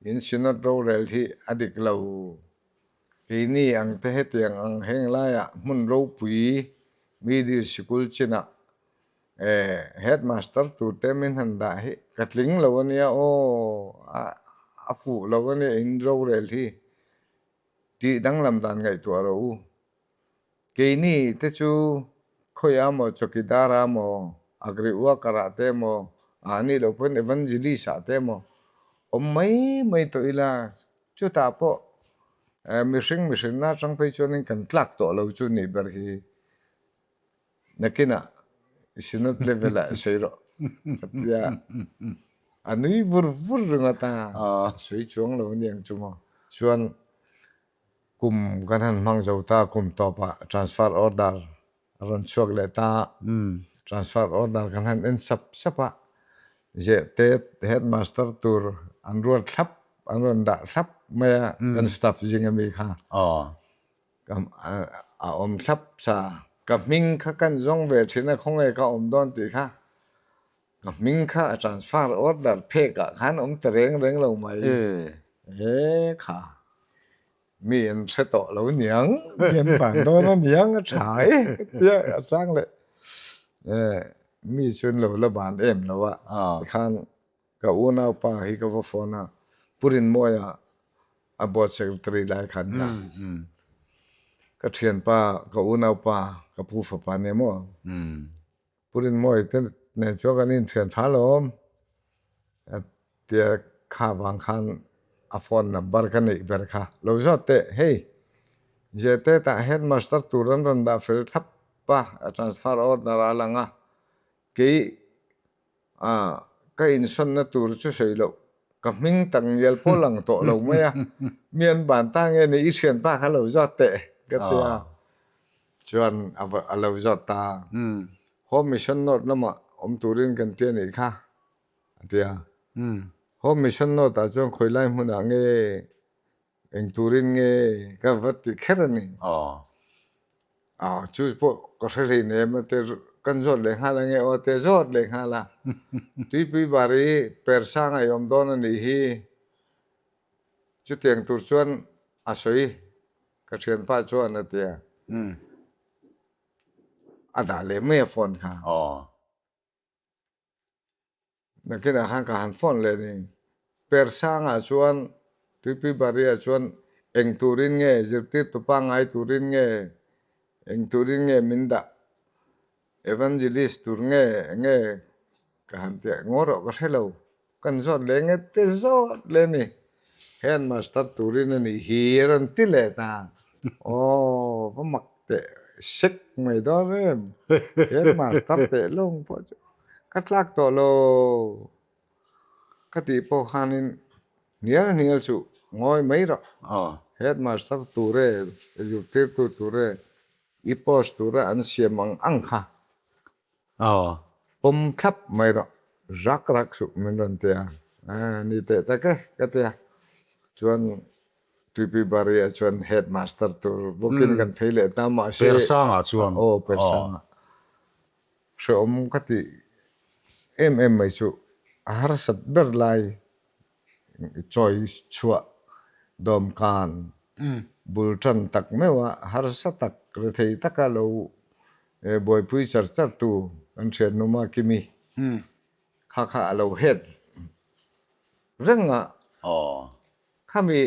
in Synod rorel hi a dik lo. Keini ang te hetiang ang heng laiah hmun ropui middle sikul chinah headmaster tur te min han dah hi ka tling lo a nia aw, a fuh lo a nia in rorel hi tih danglam dan ngaihtuah rawh u. Keini te chu khawiah maw chawkidar ah maw agri worker ah te maw ah nih loh pawn evangelist ah te maw awm mai mai tawh ila chutah pawh mihring mihrinna atang phei chuanin kan tlak tawh lo chu nih ber hi nakinah synod level ah sawi rawh ka tia a nui vur vur ringawt a sawi chuang lo aniang chu maw chuan. Kum kan han hmang zo ta, kum tawpah transfer order a rawn chhuak leh ta. Transfer order kan han en sap sap a, Zehte headmaster tur an ruat thlap, an rawn dah thlap mai a, kan staff zing ami kha. A awm thlap sa. Ka hming kha kan zawng ve thin a, khawnge ka awm dawn tih kha. Ka hming kha a transfer order phek ah khan awm ta reng reng lo mai. E kha. Mi an hre tawh lo niang, mi an ban dawn a niang a tha e ka tia a chang leh. E mi chu an lo la ban em lo a. Tikhan ka unaupa hi ka va phone a, Pu Rinmawia a board secretary lai khan nia. Ka thianpa, ka unaupa, ka pu fapa nia maw. Pu Rinmawia te nen chuan kan inthian tha lo tia kha vang khan a phone number ka neih ber kha lo zawt teh hei Zete tah headmaster tur an rawn dah fel thlap a, a transfer order a lang a, kei A, ka insawnna tur chu sawi loh, ka hming tak ngial pawh lang tawh lo mai a, mi an ban ta nge ni i thianpa kha lo zawt teh ka ti a, chuan a va a lo zawt ta a, Home Mission North lamah awm turin kan ti a nih kha a ti a, Home Mission North ah chuan khawi lai hmunah nge Eng turin nge ka va ti kher a ni. Aw chu pawh ka hre hlei em a te kan zawt leh nghal ange aw te zawt leh nghal a. Tuipui bar hi per sang a awm dawn a nih hi. Chutiang tur chuan a sawi ka thianpa chuan a ti a. A dah leh mai a phone kha. Nakinah khan ka han phone leh ni. Persangah chuan Tuipui Baria chuan eng turin nge zirtirtu pangngai turin nge eng turin nge min dah evangelist tur nge nge ka han ti a ngaw rawh ka hre lo. Kan zawt leh nge te zawt leh ni. Headmaster turin a nih hi a rawn ti leh ta. Aw va mak teh sek mai dawn em. Headmaster teh lawng pawh chu ka tlak tawh lo ka tih pawh khanin hnial hnial chu ngawi mai rawh. Headmaster tur e, zirtirtu tur e, i post tura an siam ang ang kha. Aw. Pawm thlap mai rawh, rak rak suh min rawn ti a, ni teh tak e ka ti a. Chuan Tuipui Baria chuan headmaster tur bawkin kan phei leh ta mahse. Persangah chuan. Aw Persangah. Hrehawm ka tih em em mai chu a harsat ber lai Chawi chhuah dawmkan bul tan tak meuh a, harsa tak, rethei taka lo buaipui char char tu kan thiannu Makimi kha kha a lo het reng a. Khami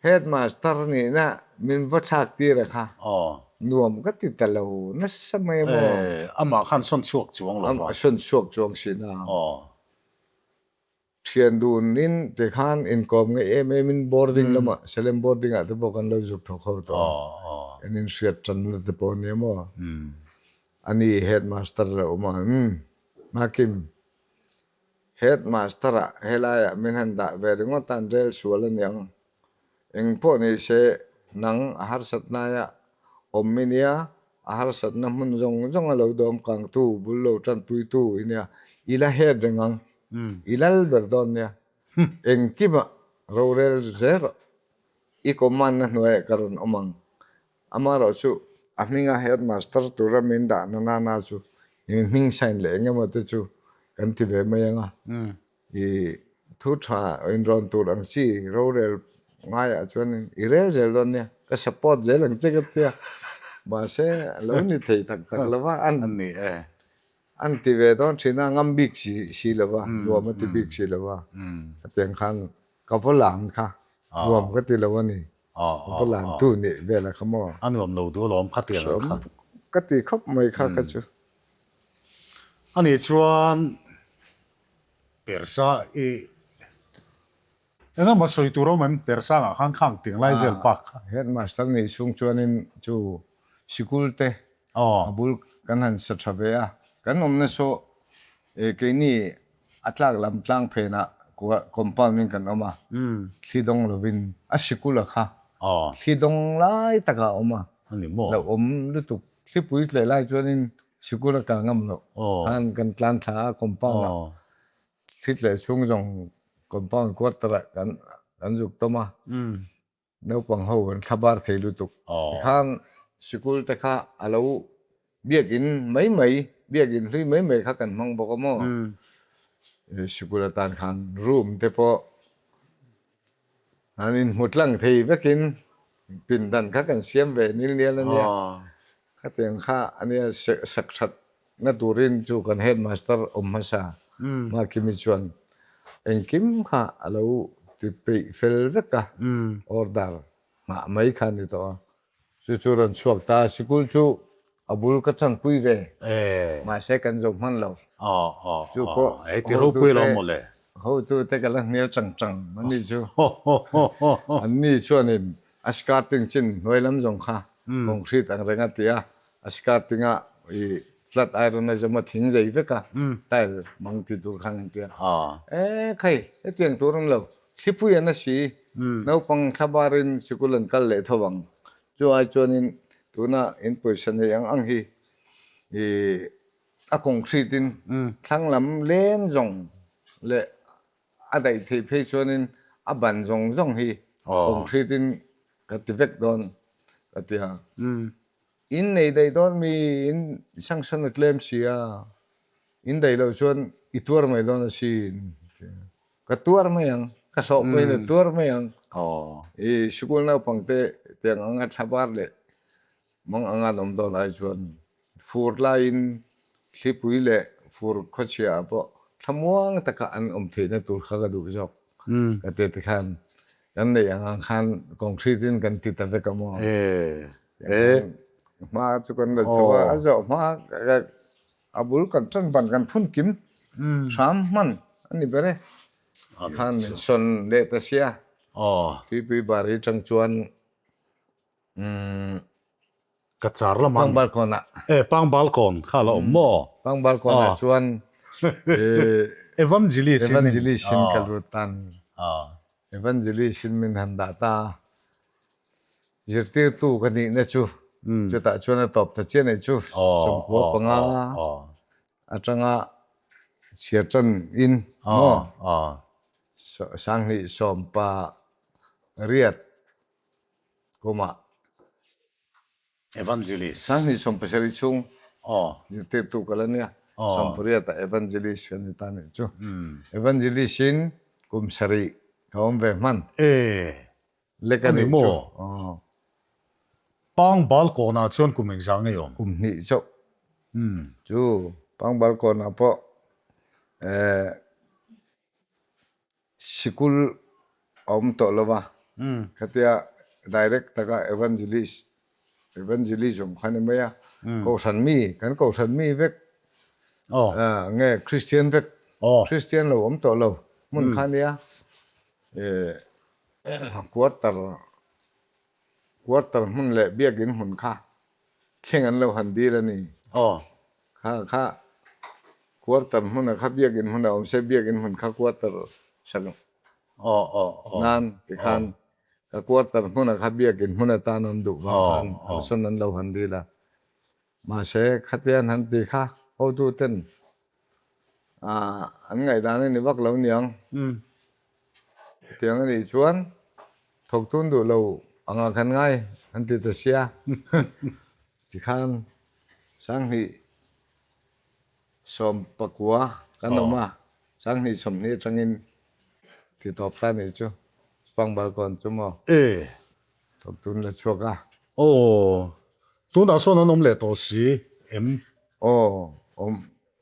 Headmaster nihna min va thlak tir a kha nuam ka ti ta lo nasa mai maw. Amah khan sawn chhuak chuang lo va. A sawn chhuak chuang si na. Thian dunin tikhan inkawm ngeih em em in boarding lamah Salem boarding ah te pawh kan lo zuk thawk ho tawh a, kan inhriat tanna te pawh ania maw? Ani headmaster lo awm a, umm Makim, headmaster ah helaiah min han dah ve ringawt a an rel sual aniang, Eng pawh ni se, nang a harsatnaia awm i nia, a harsatna hmun zawng zawng a lo dawm kangtu, bul lo tanpuitu i nia, i la het reng ang, i lal ber dawn nia, engkimah rorel zel rawh, i command-na hnuaiah ka rawn awm ang. Amaherawh chu a hminga headmaster tura min dahna nana chu hming sign leh eng emaw te chu kan ti ve mai ang a. I thu tha inrawn tur ang chi rorel ngaiah chuan i rel zel dawn nia, ka support zel ang che ka tia. Mahse a lo ni thei tak tak lo va, an an ti ve dawn thin a, ngam bik si si lo va, nuam a ti bik si lo va. Hetiang khan ka va lan kha nuam ka ti lo a ni. Ka va lan tu nih vel a kha maw. A nuam lo duh alawm kha tiang ang kha. Ka ti khawp mai kha kha chu. Ani chuan Persa i engemaw sawi tur awm em? Persangah khan khang tiang lai vel bak kha. Headmaster nih chhung chuanin chu sikul te a bul kan han sa tha ve a. Kan awmna saw keini a tlak lam tlang phenah compound in kan awm a, thli dawng lovin a sikul a kha. Thli dawng lai takah a awm a. Lo awm lutuk. Thlipui tleh lai chuanin sikul a kal ngam loh. Khan kan tlan thla a compound ah thli tleh chhung zawng compound quarter ah kan zuk tawm a. Naupang ho an thla bar thei lutuk. Tikhan sikul te kha a lo biakin mai mai, biakin hlui mai mai kha kan hmang bawk a maw? Sikul atan khan room te pawh an inhmu tlang thei vekin pindan kha kan siam ve nil nial a nia. Khatiang kha a nia sak that na turin chu kan headmaster awm hmasa Makimi chuan engkim kha a lo ti peih fel vek a, order nghah mai kha a ni tawh a. Chu chu rawn chhuak ta a, sikul chu a bul ka changpui ve, mahse kan zo hman lo. Chu pawh hotute ka la hmel chang chang a ni chu. Anni chuanin a skirting chin hnuai lam zawng kha concrete ang reng a ti a, a skirting ah i flat iron a zawm a thing zei vek a, tile bang ti tur khan an ti a. E khai, hetiang tur an lo, thlipui an a si, naupang thlabarin sikul an kal leh tho ang. Chu ai chuanin tuna in pawisa nei ang ang hi i a concrete in thlang lam len zawng leh A daih theih phei chuanin a ban zawng zawng hi concrete in ka ti vek dawn ka ti a. In nei daih dawn mi in sanction a tlem si a, in daih loh chuan i tuar mai dawn a sin ka tuar mai ang, ka hlawh pawhin a tuar mai ang. I sikul naupang te tiang anga thlabar leh mang anga an awm dawn ai chuan Fur laiin thlipui leh fur khawchhia ah pawh thlamuang taka an awm theihna tur kha ka duh zawk. Ka ti ti khan kan neih ang ang khan concrete in kan ti ta vek a maw? Hma chu kan la chho a, a zawh hma a bul kan tan ban kan phun kim hram hman a ni ber e. Khan min sawn leh ta sia. Tuipui bar hi tang chuan Ka char lamah. Pangbalkawn ah. E Pangbalkawn kha la awm maw? Pangbalkawn ah chuan Evangelist in Evangelist in ka lut tan. Evangelist in min han dah ta a. Zirtirtu ka nihna chu chutah chuan a tawp ta chiah nei chu 95 atanga chhiar tan in maw? 2018 kumah Evangelist. 2017 chhung zirtirtu ka la nia. 18 ah Evangelist ka ni ta nih chu. Evangelist in kum sarih ka awm ve hman. Lek a nih chu. Pangbal kawnah chuan kum engzah ngei awm? Kum hnih chauh. Chu Pangbal kawnah pawh Sikul a awm tawh lo va, khatia direct taka evangelist, evangelism kha ni mai a, kohhran mi, kan kohhran mi vek nge Christian vek, Christian lo awm tawh lo hmun kha nia, quarter, quarter hmun leh biakin hmun kha thleng an lo han dil a ni. Kha kha quarter hmuna kha biakin hmuna awm se biakin hmun kha quarter sak nan tikhan ka quarter hmuna kha biakin hmun atan an duh vang khan an sawn an lo han dil a. Mahse khatia an han ti kha hotu ten an ngaihdan a ni vak lo niang. Tiang a nih chuan thawktun duh lo anga khan ngai an ti ta sia. Tikhan 2019 kan awm a, 2020 atangin ti tawp ta nih chu Pangbalkawn chu maw thawktun la chhuak a. Aw, tunah sawn an awm leh tawh si em? Aw, awm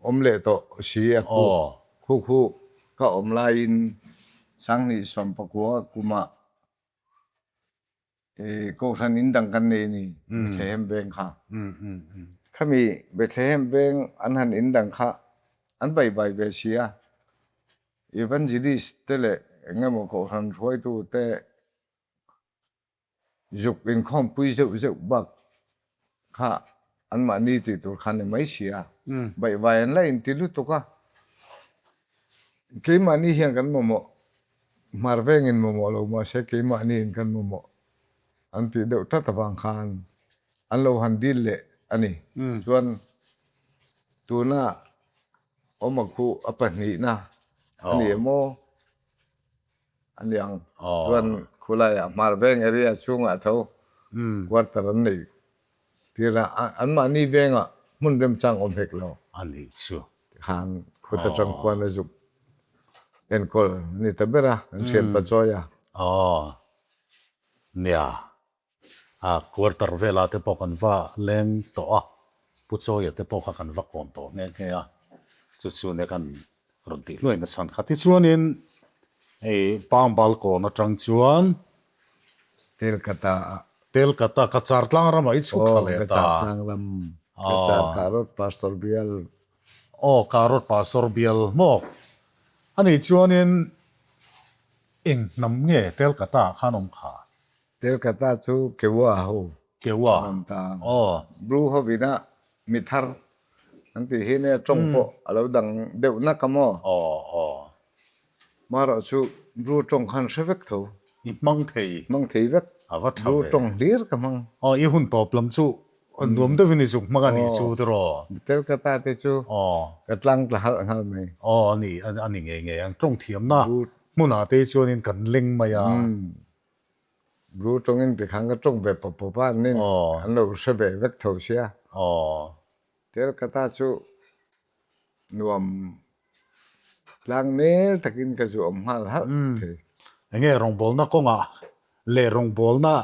Awm leh tawh si a khu khu khu ka awm laiin 2019 kumah i Kohhran in dang kan nei a ni Bethlehem veng kha. Khami Bethlehem veng an han in dang kha an baibai ve si a, Evangelist te leh engemaw Kohhran hruaitu te Zuk inkhawmpui zeuh zeuh bak kha anmahni tih tur kha ni mai si a, baihvai an la inti lutuk a, keimahni hian kan mamawh, hmar vengin mamawh lo mahse keimahniin kan mamawh. an tih deuh tlat avang khan an lo han dil leh a ni. Chuan tuna awm a khu a pahnihna a ni em aw? A ni ang. Chuan khulaiah hmar veng area chhungah tho quarter an nei tir a, anmahni vengah hmun remchang awm hek lo. A nih chu. Tikhan khut atang khuan a zuk enkawl a ni ta ber a, kan thianpa chawi a. Aw. Nia. A quarter velah te pawh kan va leng tawh a, Pu Chawia te pawh kha kan va kawm tawh nghe nghe a, chu chu nia kan rawn tih hluai nachhan kha. Tichuanin hei Pangbal kawn atang chuan Telkata ah. Telkata, Kachar tlang ramah i chhuk thla leh ta. Aw, Kachar tlang ram, Kachar Karot Pastor Bial. Aw, Karot Pastor Bial hmawk. Ani chuanin eng hnam nge Telkata ah khan awm kha? Telkata chu Keua ho Keua an awm ta. Aw. Bru hovina mi thar an tih hi nia tawng pawh a lo dang deuh nak a maw? Aw aw. Marawh chu Bru tawng khan hre vek tho. I hmang thei. Hmang thei vek. A va tha Bru ve. tawng hlir ka hmang. Aw i hun tawp lam chu nuam deuhin i zuk hmang a nih chu tiraw? Telkata te chu ka tlang tla halh nghal mai. Aw a ni a ni ngei ngei ang tawng thiamna hmunah te chuanin kan leng mai a. Bru tawngin tikhan ka tawng ve pawp pawp a, nin an lo hre ve vek tho sia. Telkata chu nuam tlang nel takin ka zu awm nghal halh thei. Enge rawngbawlna kawngah leh rawngbawlna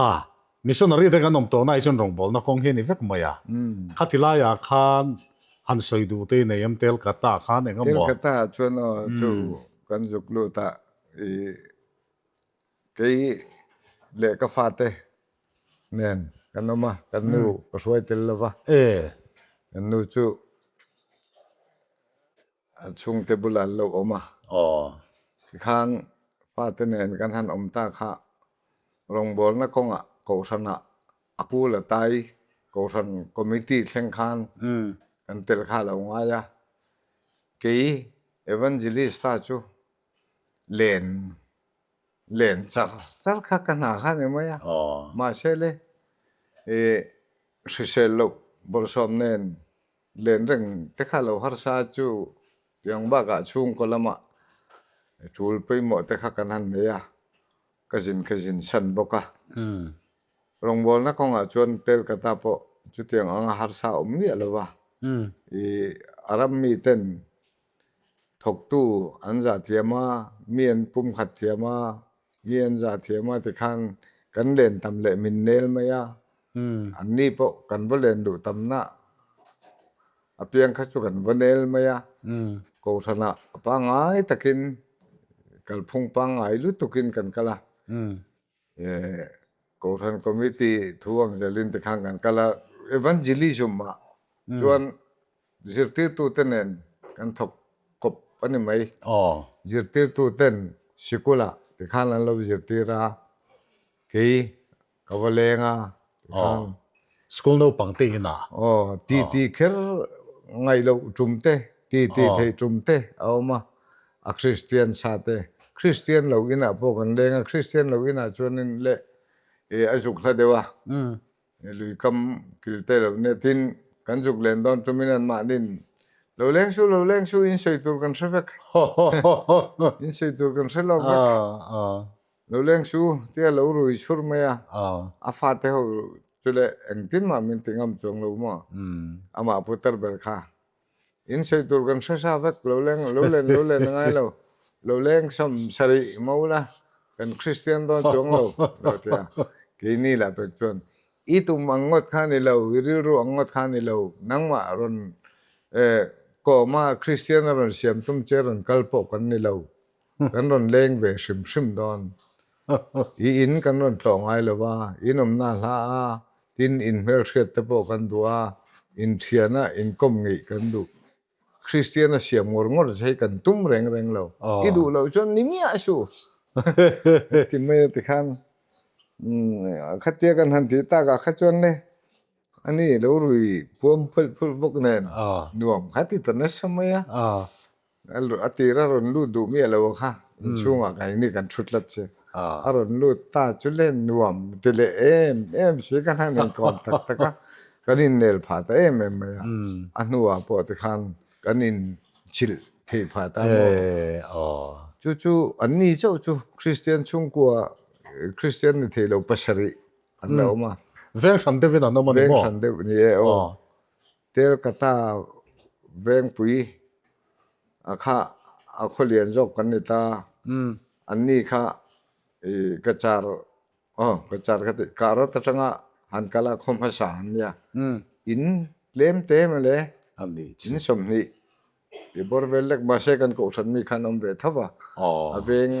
a missionary te kan awm tawhna ah chuan rawngbawlna kawng hi a ni vek mai a. Khati laiah khan han sawi duh te i nei em Telkata khan eng emaw? Telkata ah chuan aw chu kan zuk lut a i Kei leh ka fate nen kan awm a, kan nu ka hruai tel lo va. Kan nu chu a chhungte bulah an lo awm a. Tikhan fate nen kan han awm ta kha rawngbawlna kawngah kohhranah a pu la tai kohhran committee thleng khan kan tel kha a lo ngai a. Kei Evangelista chu len len char char kha ka hna kha ni mai a mahse le ih hrisel loh bawlhsawm nen len reng te kha lo harsa chu tiang bakah chhungkaw lamah tul pawimawh te kha kan han nei a ka zin ka zin san bawk a rawngbawlna kawngah chuan Telkata pawh chutiang anga harsa awm miah lo va ih a ram miten Thawktu an zah thiam a, mi an pumkhat thiam a, mi an zah thiam a tikhan kan len tam leh min nel mai a, anni pawh kan va len duh tamna apiang kha chu kan va nel mai a, Kohhranah pangngai takin kalphung pangngai lutukin kan kal a, Kohhran committee thu ang zelin tikhan kan kal a, evangelism ah chuan Zirtirtute nen kan thawk kawp a ni mai. Zirtirtuten sikulah tikhan an lo zirtir a, kei ka va leng a tikhan. School naupang te inah. Aw, titi kher ngaih loh tum te, titi theih tum te a awm a, a Kristian sa te. Kristian lo inah pawh kan leng a, Kristian lo inah chuanin leh a zuk hla deuh a. Lui kam kil te lo nia tin kan zuk len dawn tumin an mahnin lo leng su lo leng su in sawi tur kan hre vek in sawi tur kan hre lawk vek lo leng su tia lo rui chhur mai a a fate ho chu leh engtin mah min ti ngam chuang lo maw amah putar ber kha In sawi tur kan hre sa vek, lo leng, lo len, lo len a ngai lo, lo leng sawm sarih mo la, kan Kristian dawn chuang lo, lo ti a. Keini lah pek chuan, I tum ang ngawt kha a ni lo, i rilru ang ngawt kha a ni lo, nangmah rawn eh kawma Kristian a rawn siam tum che rawn kal pawh kan ni lo, kan rawn leng ve hrim hrim dawn. I in kan rawn tlawh ngai lo va, in awmna hla a, Tin, inhmelhriat te pawh kan duh a, inthiana inkawm ngeih kan duh. Kristiana siam ngawr ngawr che hi kan tum reng reng lo. I duh loh chuan ni miah suh. Ti mai a tikhan khatia kan han tih takah kha chuan le ani lo rui puam phulh phulh bawk nen nuam kha ti ta nasa mai a. A tir a rawn lut duh miah lo a kha, inchhungah ka ini kan thu tlat che. A rawn lut ta chu le nuam ti leh em em si kan han inkawm tak tak a, kan innel phah ta em em mai a. A hnuah pawh tikhan kan inchilh theih phah ta maw? Chu chu an ni chauh chu Kristian chhungkua Kristian ni thei lo pasarih an lo awm a. Veng hran deuhin an awm a ni maw? Veng hran deuh ni e aw. Telkata vengpui a kha a khaw lian zawk kan ni ta. An ni kha i ka char aw ka char ka tih karot atanga han kal a khaw hmasa an nia. In tlem te mawle in 20 i bawr vel lek mahse kan kohhran mi khan awm ve tho va. A veng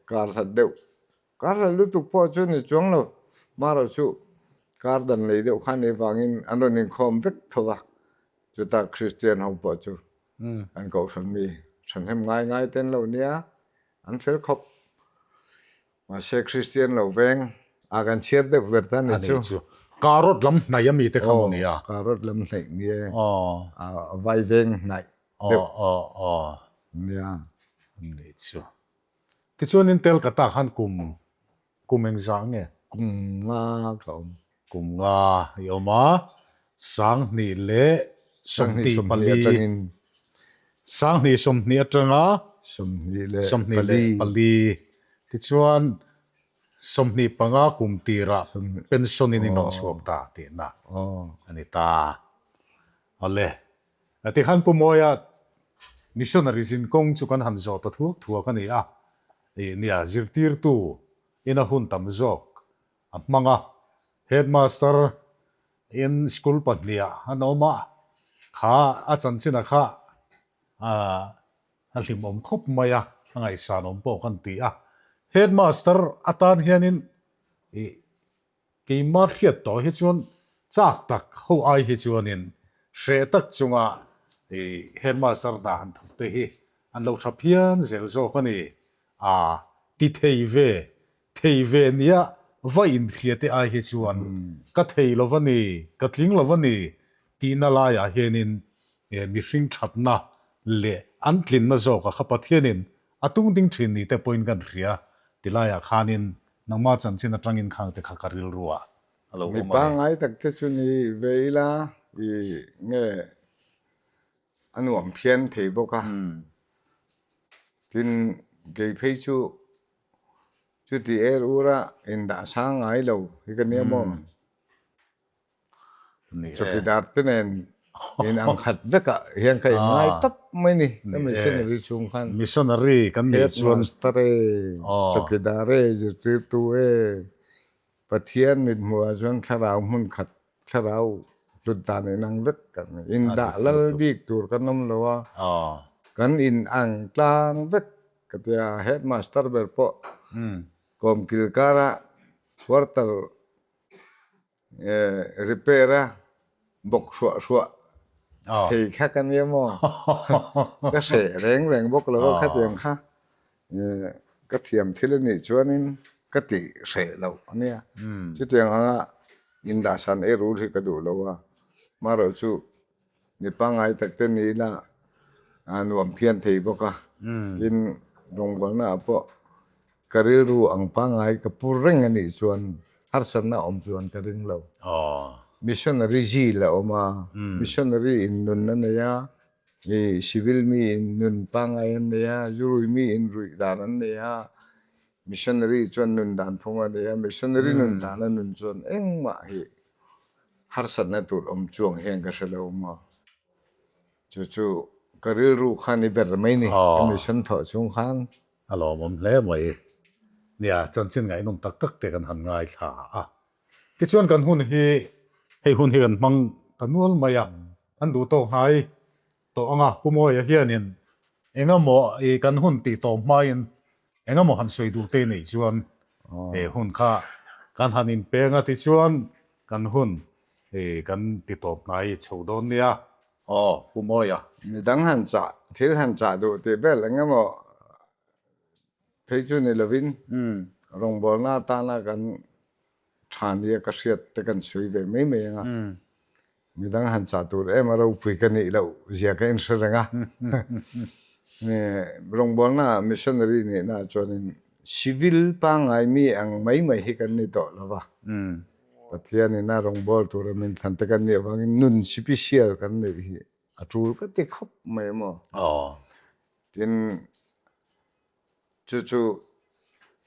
kar hlat deuh Kar hlat lutuk pawh chu ni chuang lo, marawh chu kar dan nei deuh kha nei vangin an rawn inkhawm vek tho va, chutah Kristian ho pawh chu an kohhran mi thahnem ngai ngai te an lo nia, an fel khawp. Mahse Kristian lo veng a kan chhiar deuh ber ta ni chu. A ni chu. Karot lam hnaih ami te kha maw nia? Aw, karot lam hnaih nia, a vai veng hnaih deuh nia. A ni chu. Tichuanin Telkata khan kum kum engzah nge? Kum nga ka awm. Kum nga i awm a, 2024 atangin 2020 atanga 24 tichuan 25 kum tirah pension in in rawn chhuak ta tihna a ni ta. Awle, tikhan Pu Mawia missionary zin kawng chu kan han zawh ta thuak thuak a ni a, ih nia zirtirtu in a hun tam zawk a hmang a, headmaster in school pahniha an awm a, kha a chanchin a kha a hlimawm khawp mai a, a ngaihsanawm pawh kan ti a, headmaster atan hianin ih Keimah hriat tawh hi chuan chak tak ho ai hi chuanin hreh tak chunga i headmaster dah han thawk te hi an lo tha phian zel zawk a ni. A ti thei ve, thei ve nia va inhria te ai hi chuan ka thei lo va ni, ka tling lo va ni tihna laiah hianin mihring thatna leh an tlinna zawkah kha Pathianin A tung ding thin ni te pawhin kan hria, tilaiah khanin nangma chanchin atangin khang te kha ka rilru ah a lo awm a ni. Mi pangngai tak te chu ni ve ila i nge a nuam phian thei bawk a, tin kei phei chu chuti er ur a indah sang ngai lo hi ka nia maw? Chawkidar te nen in ang khat vekah hian ka inngai tawp mai ni ka missionary chhung khan. Missionary kan nih chuan. Headmaster e, chawkidar e, zirtirtu e, Pathian mithmuhah chuan thlarau hmun khat, thlarau hlut dan inang vek kan ni. Indah lal bik tur kan awm lo a, kan inang tlang vek ka tia headmaster ber pawh kawmkil kara quarter Repair a bawk hruah hruah thei kha ka nia maw? Ka hreh reng reng bawk lo a khatiang kha ka thiam thil a nih chuanin ka tih hreh loh a nia. Chutiang anga indahsan ei rul hi ka duh lo a, marawh chu Mi pangngai tak te ni ila a nuam phian thei bawk a, tin rawngbawlna ah pawh ka rilru ang pangngai ka pu reng a nih chuan harsatna awm chuan ka ring lo. Missionary zeal a awm a, missionary in nun a nei a, i civil mi in nun pangngai an nei a, zurui mi in ruih dan an nei a, missionary chuan nun dan phung a nei a, missionary nun dan a nun chuan engmah hi Harsatna tur awm chuang hian ka hre lo maw? Chu chu ka rilru kha ni ber mai ni, ka mission thawh chhung khan. A lawmawm hle mai. Nia, chanchin ngaihnawm tak tak te kan han ngaithla a. Tichuan kan hun hi, hei hun hi kan hmang ta nual mai a, an duh tawk hnai tawh ang a, Pu Mawia hianin engemaw i kan hun tih tawh hmain engemaw han sawi duh te neih chuan he hun kha kan han inpeng a tichuan kan hun i kan ti tawp hnai chho dawn nia. Aw, Pu Mawia. Midang han chah, thil han chah duh tih vel engemaw phei chu ni lovin rawngbawlna atana kan tha nia ka hriat te kan sawi ve mai mai ang a. Midang han chah tur em a ropui ka nih loh zia ka inhre reng a. Rawngbawlna missionary nihna chuanin. Civil pangngai mi ang mai mai hi kan ni tawh lo va. Pathianin a rawngbâwl tura min thlan te kan nih avangin nun sipisial kan neih hi a ṭul ka ti khawp mai maw? Tin, chu chu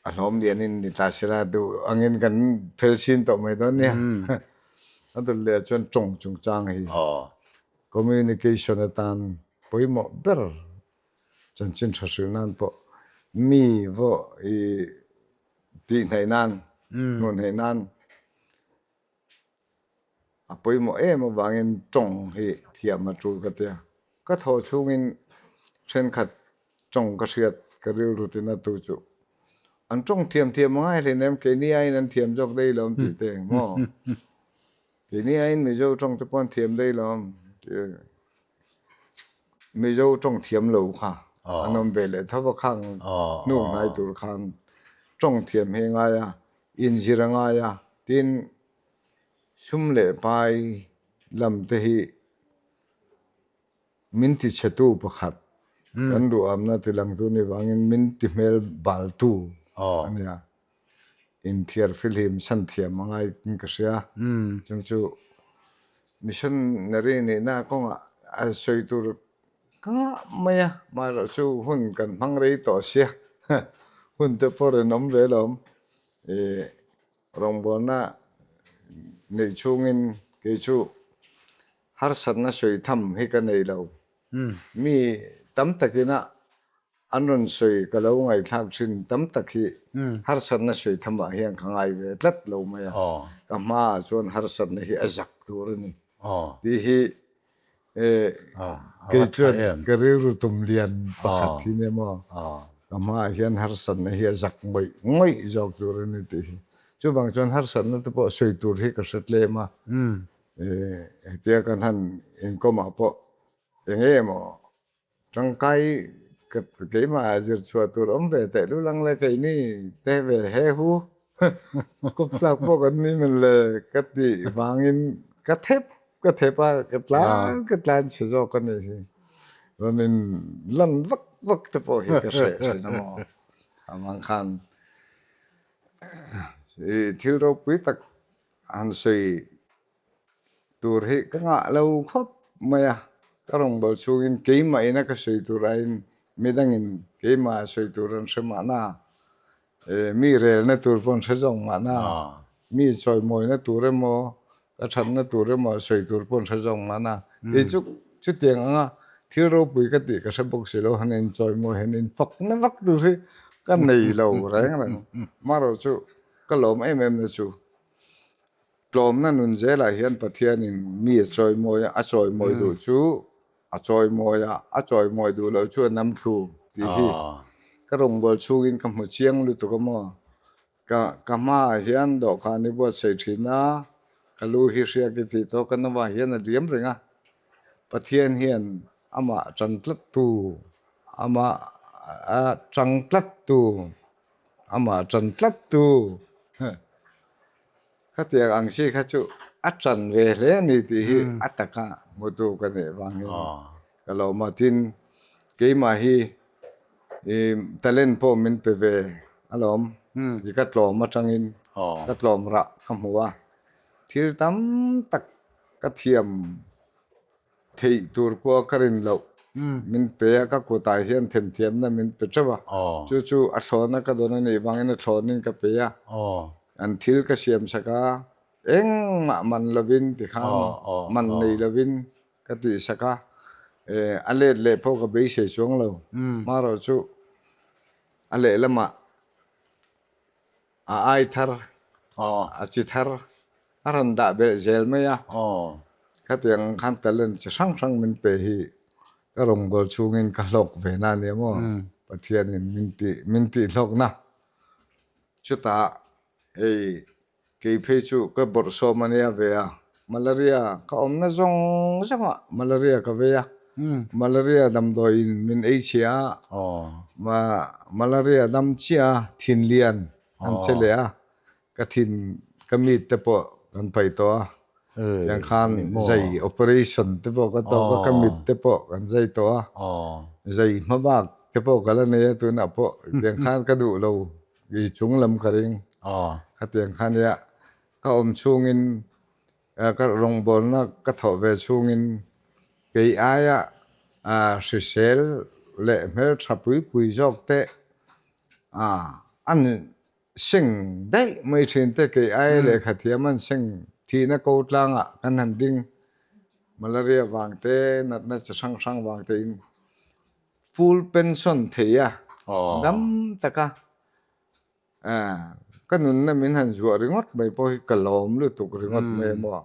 a hlawm lianin ni ta sela duh angin kan fel sin tawh mai dawn nia. A dul leh ah chuan ṭawng chungchang hi communication atan pawimawh ber Chanchin tha hrilh nan pawh mi vawh i tihhnaih nan, hnuhhnaih nan a pawimawh em avangin tawng hi thiam a tul ka tia. Ka thaw chhungin thenkhat tawng ka hriat ka rilru tina tu chu an tawng thiam thiam a ngai hleinem keini aiin an thiam zawk daih lo tih te maw? Keini aiin Mizo tawng te pawh an thiam daih lo tih. Mizo tawng thiam lo kha an awm ve leh tho va khang hnuk hnai tur khan tawng thiam hi a ngai a, inzir a ngai a, tin sum leh pai lam te hi min ti chhetu pakhat kan duhamna ti langtu ni vangin min ti hmel baltu a nia. Inthiar fihlim san thiam a ngai in ka hria. Chung chu missionary nihna kawngah a sawi tur ka ngah mai a, amaherawh chu hun kan hmang rei tawh sia, hun te pawh rawn awm ve lo. Ih rawngbawlna neih chhungin kei chu harsatna sawi tham hi ka nei lo. Mi tam takin a An rawn sawi ka lo ngaihthlak thin tam tak hi harsatna sawi thamah hian ka ngai ve tlat lo mai a, ka hmaah chuan harsatna hi a zak tur a ni tih hi kei chuan ka rilru tum lian pakhat hi nia maw, ka hmaah hian harsatna hi a zak ngawih ngawih zawk tur a ni tih hi. Chuvang chuan harsatna te pawh sawi tur hi ka hre tlem a, hetia kan han inkawmah pawh eng emaw Tangkai ka keimah ah zir chhuah tur awm ve teh lul ang le keini te ve he hu kawp tlak pawh kan ni men le ka tih vangin ka thep ka thep a ka tlan ka tlan chhe zawk a nih hi rawn in lan vak vak te pawh hi ka hreh thin a maw amang khan i thil ropui tak han sawi Tur hi ka ngah lo khawp mai a, ka rawngbâwl chhungin keimah ina ka sawi tur aiin midangin keimah a sawi tur an hre mahna, mi relna tur pawh an hre zawk mahna, mi chawimawina tur emaw ka thatna tur emaw a sawi tur pawh an hre zawk mahna. Kei chu chutiang anga thil ropui ka tih ka hre bawk si lo, han inchawimawi han infakna vak tur hi ka nei lo reng reng. Amaherawh chu ka lawm em em na chu. Tlawmna nun zelah hian Pathianin mi a chawimawi a, a chawimawi duh chu a chawimawi a, a chawimawi duh loh chu a nam thlu tih hi ka rawngbâwl chhungin ka hmu chiang lutuk a maw. Ka ka hmaah hian dawhkan i buatsaih thin a, ka lu hi hriak i tih tawh ka nawah hian a liam reng a. Pathian hian amah ṭan tlattu, amah a ṭang tlattu, amah ṭan tlattu. Khatiang ang chi kha chu a ṭan ve hle a ni tih hi a taka hmutu ka neih vangin ka lawm a. Tin, keimah hi talent pawh min pe ve alawm i ka tlawm atangin ka tlawm rah ka hmu a, thil tam tak ka thiam. Theih tur pawh ka rin loh min pe a, ka kutah hian themthiamna min pe teuh a, chu chu a thlawna ka dawn a nih vangin a thlawnin ka pe a, an thil ka siam sak a, engmah man lovin tikhan man nei lovin ka tihsak a, a let leh pawh ka beisei chuang lo, hmarawh chu a lehlamah A ai thar, a chi thar a rawn dah belh zel mai a. Khatiang ang khan talent chi hrang hrang min pe hi ka rawngbâwl chhungin ka hlawk ve na a nia maw? Pathianin min tih min tihhlawkna. Chutah hei kei phei chu ka bawrhsawm a nia ve a, malaria ka awmna zawng zawngah malaria ka vei a, malaria damdawiin min ei chhia a, malaria dam chiah a thin lian an che leh a, ka thin ka mit te pawh kan paih tawh a, tiang khan zai operation te pawh ka tawk a, ka mit te pawh kan zai tawh a, zai hma bak te pawh ka la nei a tunah pawh tiang khan ka duh lo. I chung lam ka ring. Khatiang kha nia ka awm chhungin ka rawngbawlna ka thawh ve chhungin kei aia hrisel leh hmeltha pui pui zawk te an seng daih mai thin te kei aia lehkha thiam an seng thihna ko tlangah kan han ding malaria vang te natna chi hrang hrang vang te in full pension thei a dam taka Ka nunna min han zuah ringawt mai pawh hi ka lawm lutuk ringawt mai emaw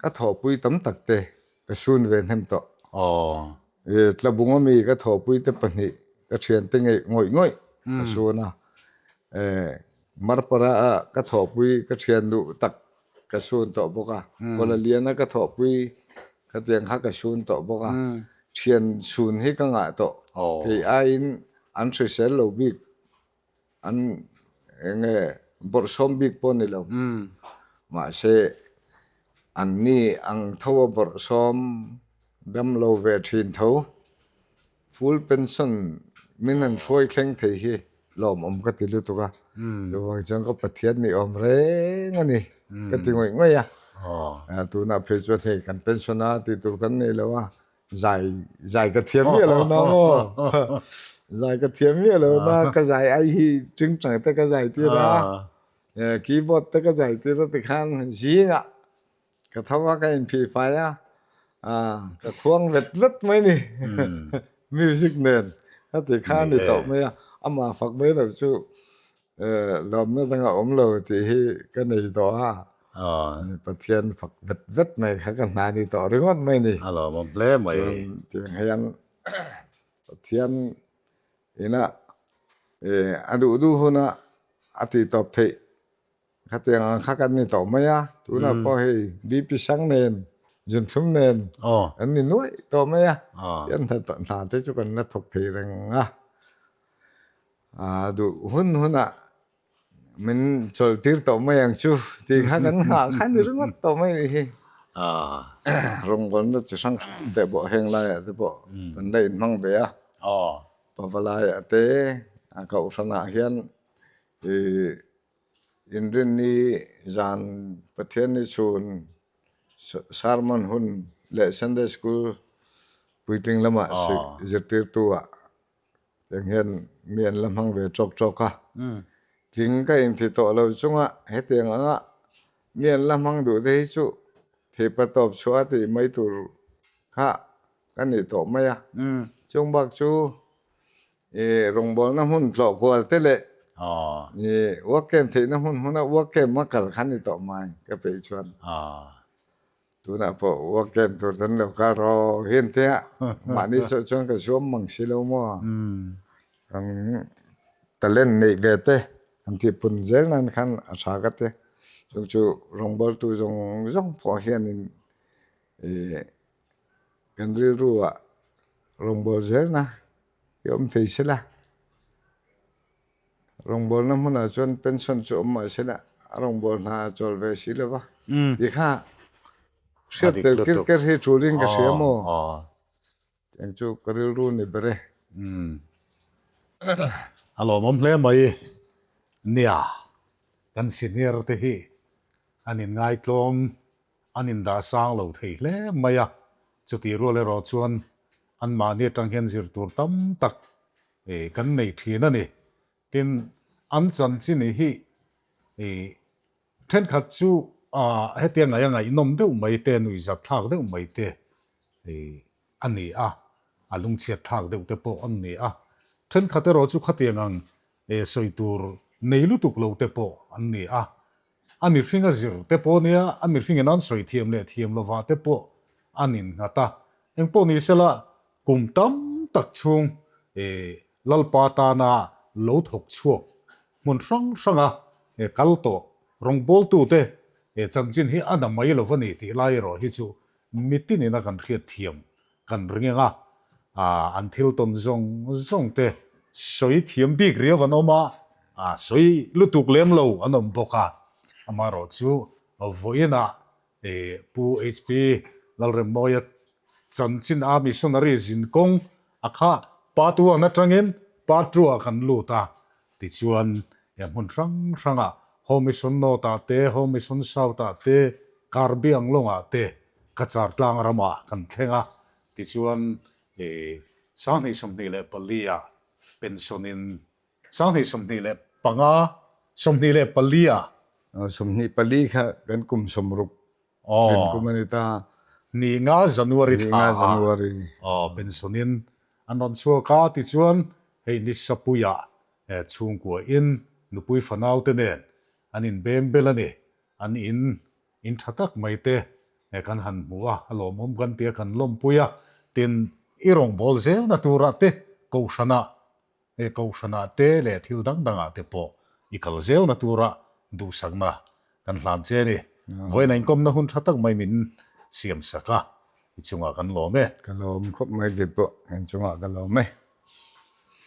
ka thawhpui tam tak te ka sun ve hnem tawh. Tlabung ami ka thawhpui te pahnih ka thiante ngeih ngawih ngawih ka sun a, Marpara a ka thawhpui ka thian duh tak ka sun tawh bawk a, Kuala Liana ka thawhpui khatiang kha ka sun tawh bawk a, thian sun hi ka ngah tawh kei aiin an hrisel lo bik. An eng nge bawrhsawm bik pawh ni lo. Mahse an ni ang tho a bawrhsawm dam lo ve thin tho. Full pension min han hruai thleng thei hi lawmawm ka ti lutuk a. Chuvang chuan ka Pathian ni awm reng a ni ka ti ngawih ngawih a. Tunah phei chuan hei kan pension a tih tur kan nei lo a. Zai zai ka thiam miah lo na maw? Zai ka thiam miah lo na ka zai ai hi tingtang te ka zai tir a. Keyboard te ka zai tir a tikhan zingah ka tho a ka inphih fai a ka khuang vet vet mai ni music nen ka ti kha a ni tawh mai a amah fak mai lo chu Lawmna dang a awm lo tih hi ka nei tawh a, Pathian fak vet vet mai kha ka hna ni tawh ringawt mai ni. A lawmawm hle mai. Chuan tiang hian Pathian ina a duh duh huna a tih tawp theih khatiang ang kha kan ni tawh mai a, tunah pawh hei BP sang nen zunthlum nen kan ni nuaih tawh mai a, tiang hna te chu kan la thawk thei reng a. Duh hun hunah min chawlh tir tawh mai ang chu tih kha kan nghah kha ni ringawt tawh mai nih hi. Rawngbawlna chi hrang hrang te pawh heng laiah te pawh kan la inhmang ve a. Pavalaiah te a kohhranah hian ih inrinni zan Pathianni chhun sermon hun leh Sunday school puitling lamah zirtirtu ah Tiang hian mi an la hmang ve tawk tawk a, tling ka inti tawh lo chunga hetiang anga mi an la hmang duh te hi chu theipa tawp chhuah tih mai tur kha ka nih tawh mai a. Chung bak chu ih rawngbawlna hmun tlawh kual te leh ih work camp theihna hmun hmuna work camp a kal kha ni tawh mai ka peih chuan. Tunah pawh work camp tur tan lo kal rawh hian te a mahni chauh chuan ka zuam mang si lo maw? Kan talent neih ve te an tih pun zel nan khan a tha ka ti. Chung chu rawngbawltu zawng zawng pawh hianin ih kan rilru ah rawngbâwl zelna hi awm thei se la. Rawngbawlna hmunah chuan pension chu awm mah sela a rawngbâwl hna a chawl ve si lo va. Ti kha hriat tel kir ker hi ṭulin ka hria maw? Eng chu ka rilru ni ber e. A lawmawm hle mai. Nia, kan senior te hi an inngaitlawm An indah sang lo thei hle mai a, chutih rual erawh chuan anmahni atang hian zir tur tam tak kan nei thin a ni. Tin, an chanchin hi thenkhat chu hetia ngaih a ngaihnawm deuh mai te, nuihzat thlak deuh mai te a ni a, a lungchhiat thlak deuh te pawh an ni a. Thenkhat erawh chu khatiang ang sawi tur nei lutuk lo te pawh an ni a, A mihring a zir te pawh nia, a mihringin an sawi thiam leh thiam lovah te pawh an innghat a. Engpawh ni sela, kum tam tak chhung Lalpa tana lo thawk chhuak hmun hrang hranga kal tawh rawngbawltute chanchin hi a na mai lo va ni tih lai erawh hi chu mitinin a kan hriat thiam Kan ring eng a, an thil tawn zawng zawng te sawi thiam bik riau an awm a, sawi lutuk lem lo an awm bawk a. Amaherawh chu vawiinah Pu HP Lalremmawia chanchin a missionary zinkawng a kha part one atangin part two ah kan lut a, tichuan. Hmun hrang hrangah Home Mission North-ah te, Home Mission South-ah te, Karbi Anglong-ah te Cachar tlang ramah kan thleng a. Tichuan 2024-ah pension-in 2025, 24-ah. 24 kha kan kum 60 tlin kum a ni ta. Ni nga January thla ah pension-in an rawn chhuak a. Tichuan hei Nishapuiah Chhungkua in nupui fanau te nen an in beng bel a ni. An in in tha tak mai te kan han hmu a, a lawmawm kan ti a, kan lawmpui a. Tin, i rawngbâwl zelna turah te, kohhranah, kohhranah te leh thil dang dangah te pawh i kal zelna turah duhsakna kan hlan che a ni. Vawiin a inkawmna hun tha tak mai min siam sak a, i chungah kan lawm e. Ka lawm khawp mai kei pawh, in chungah ka lawm e.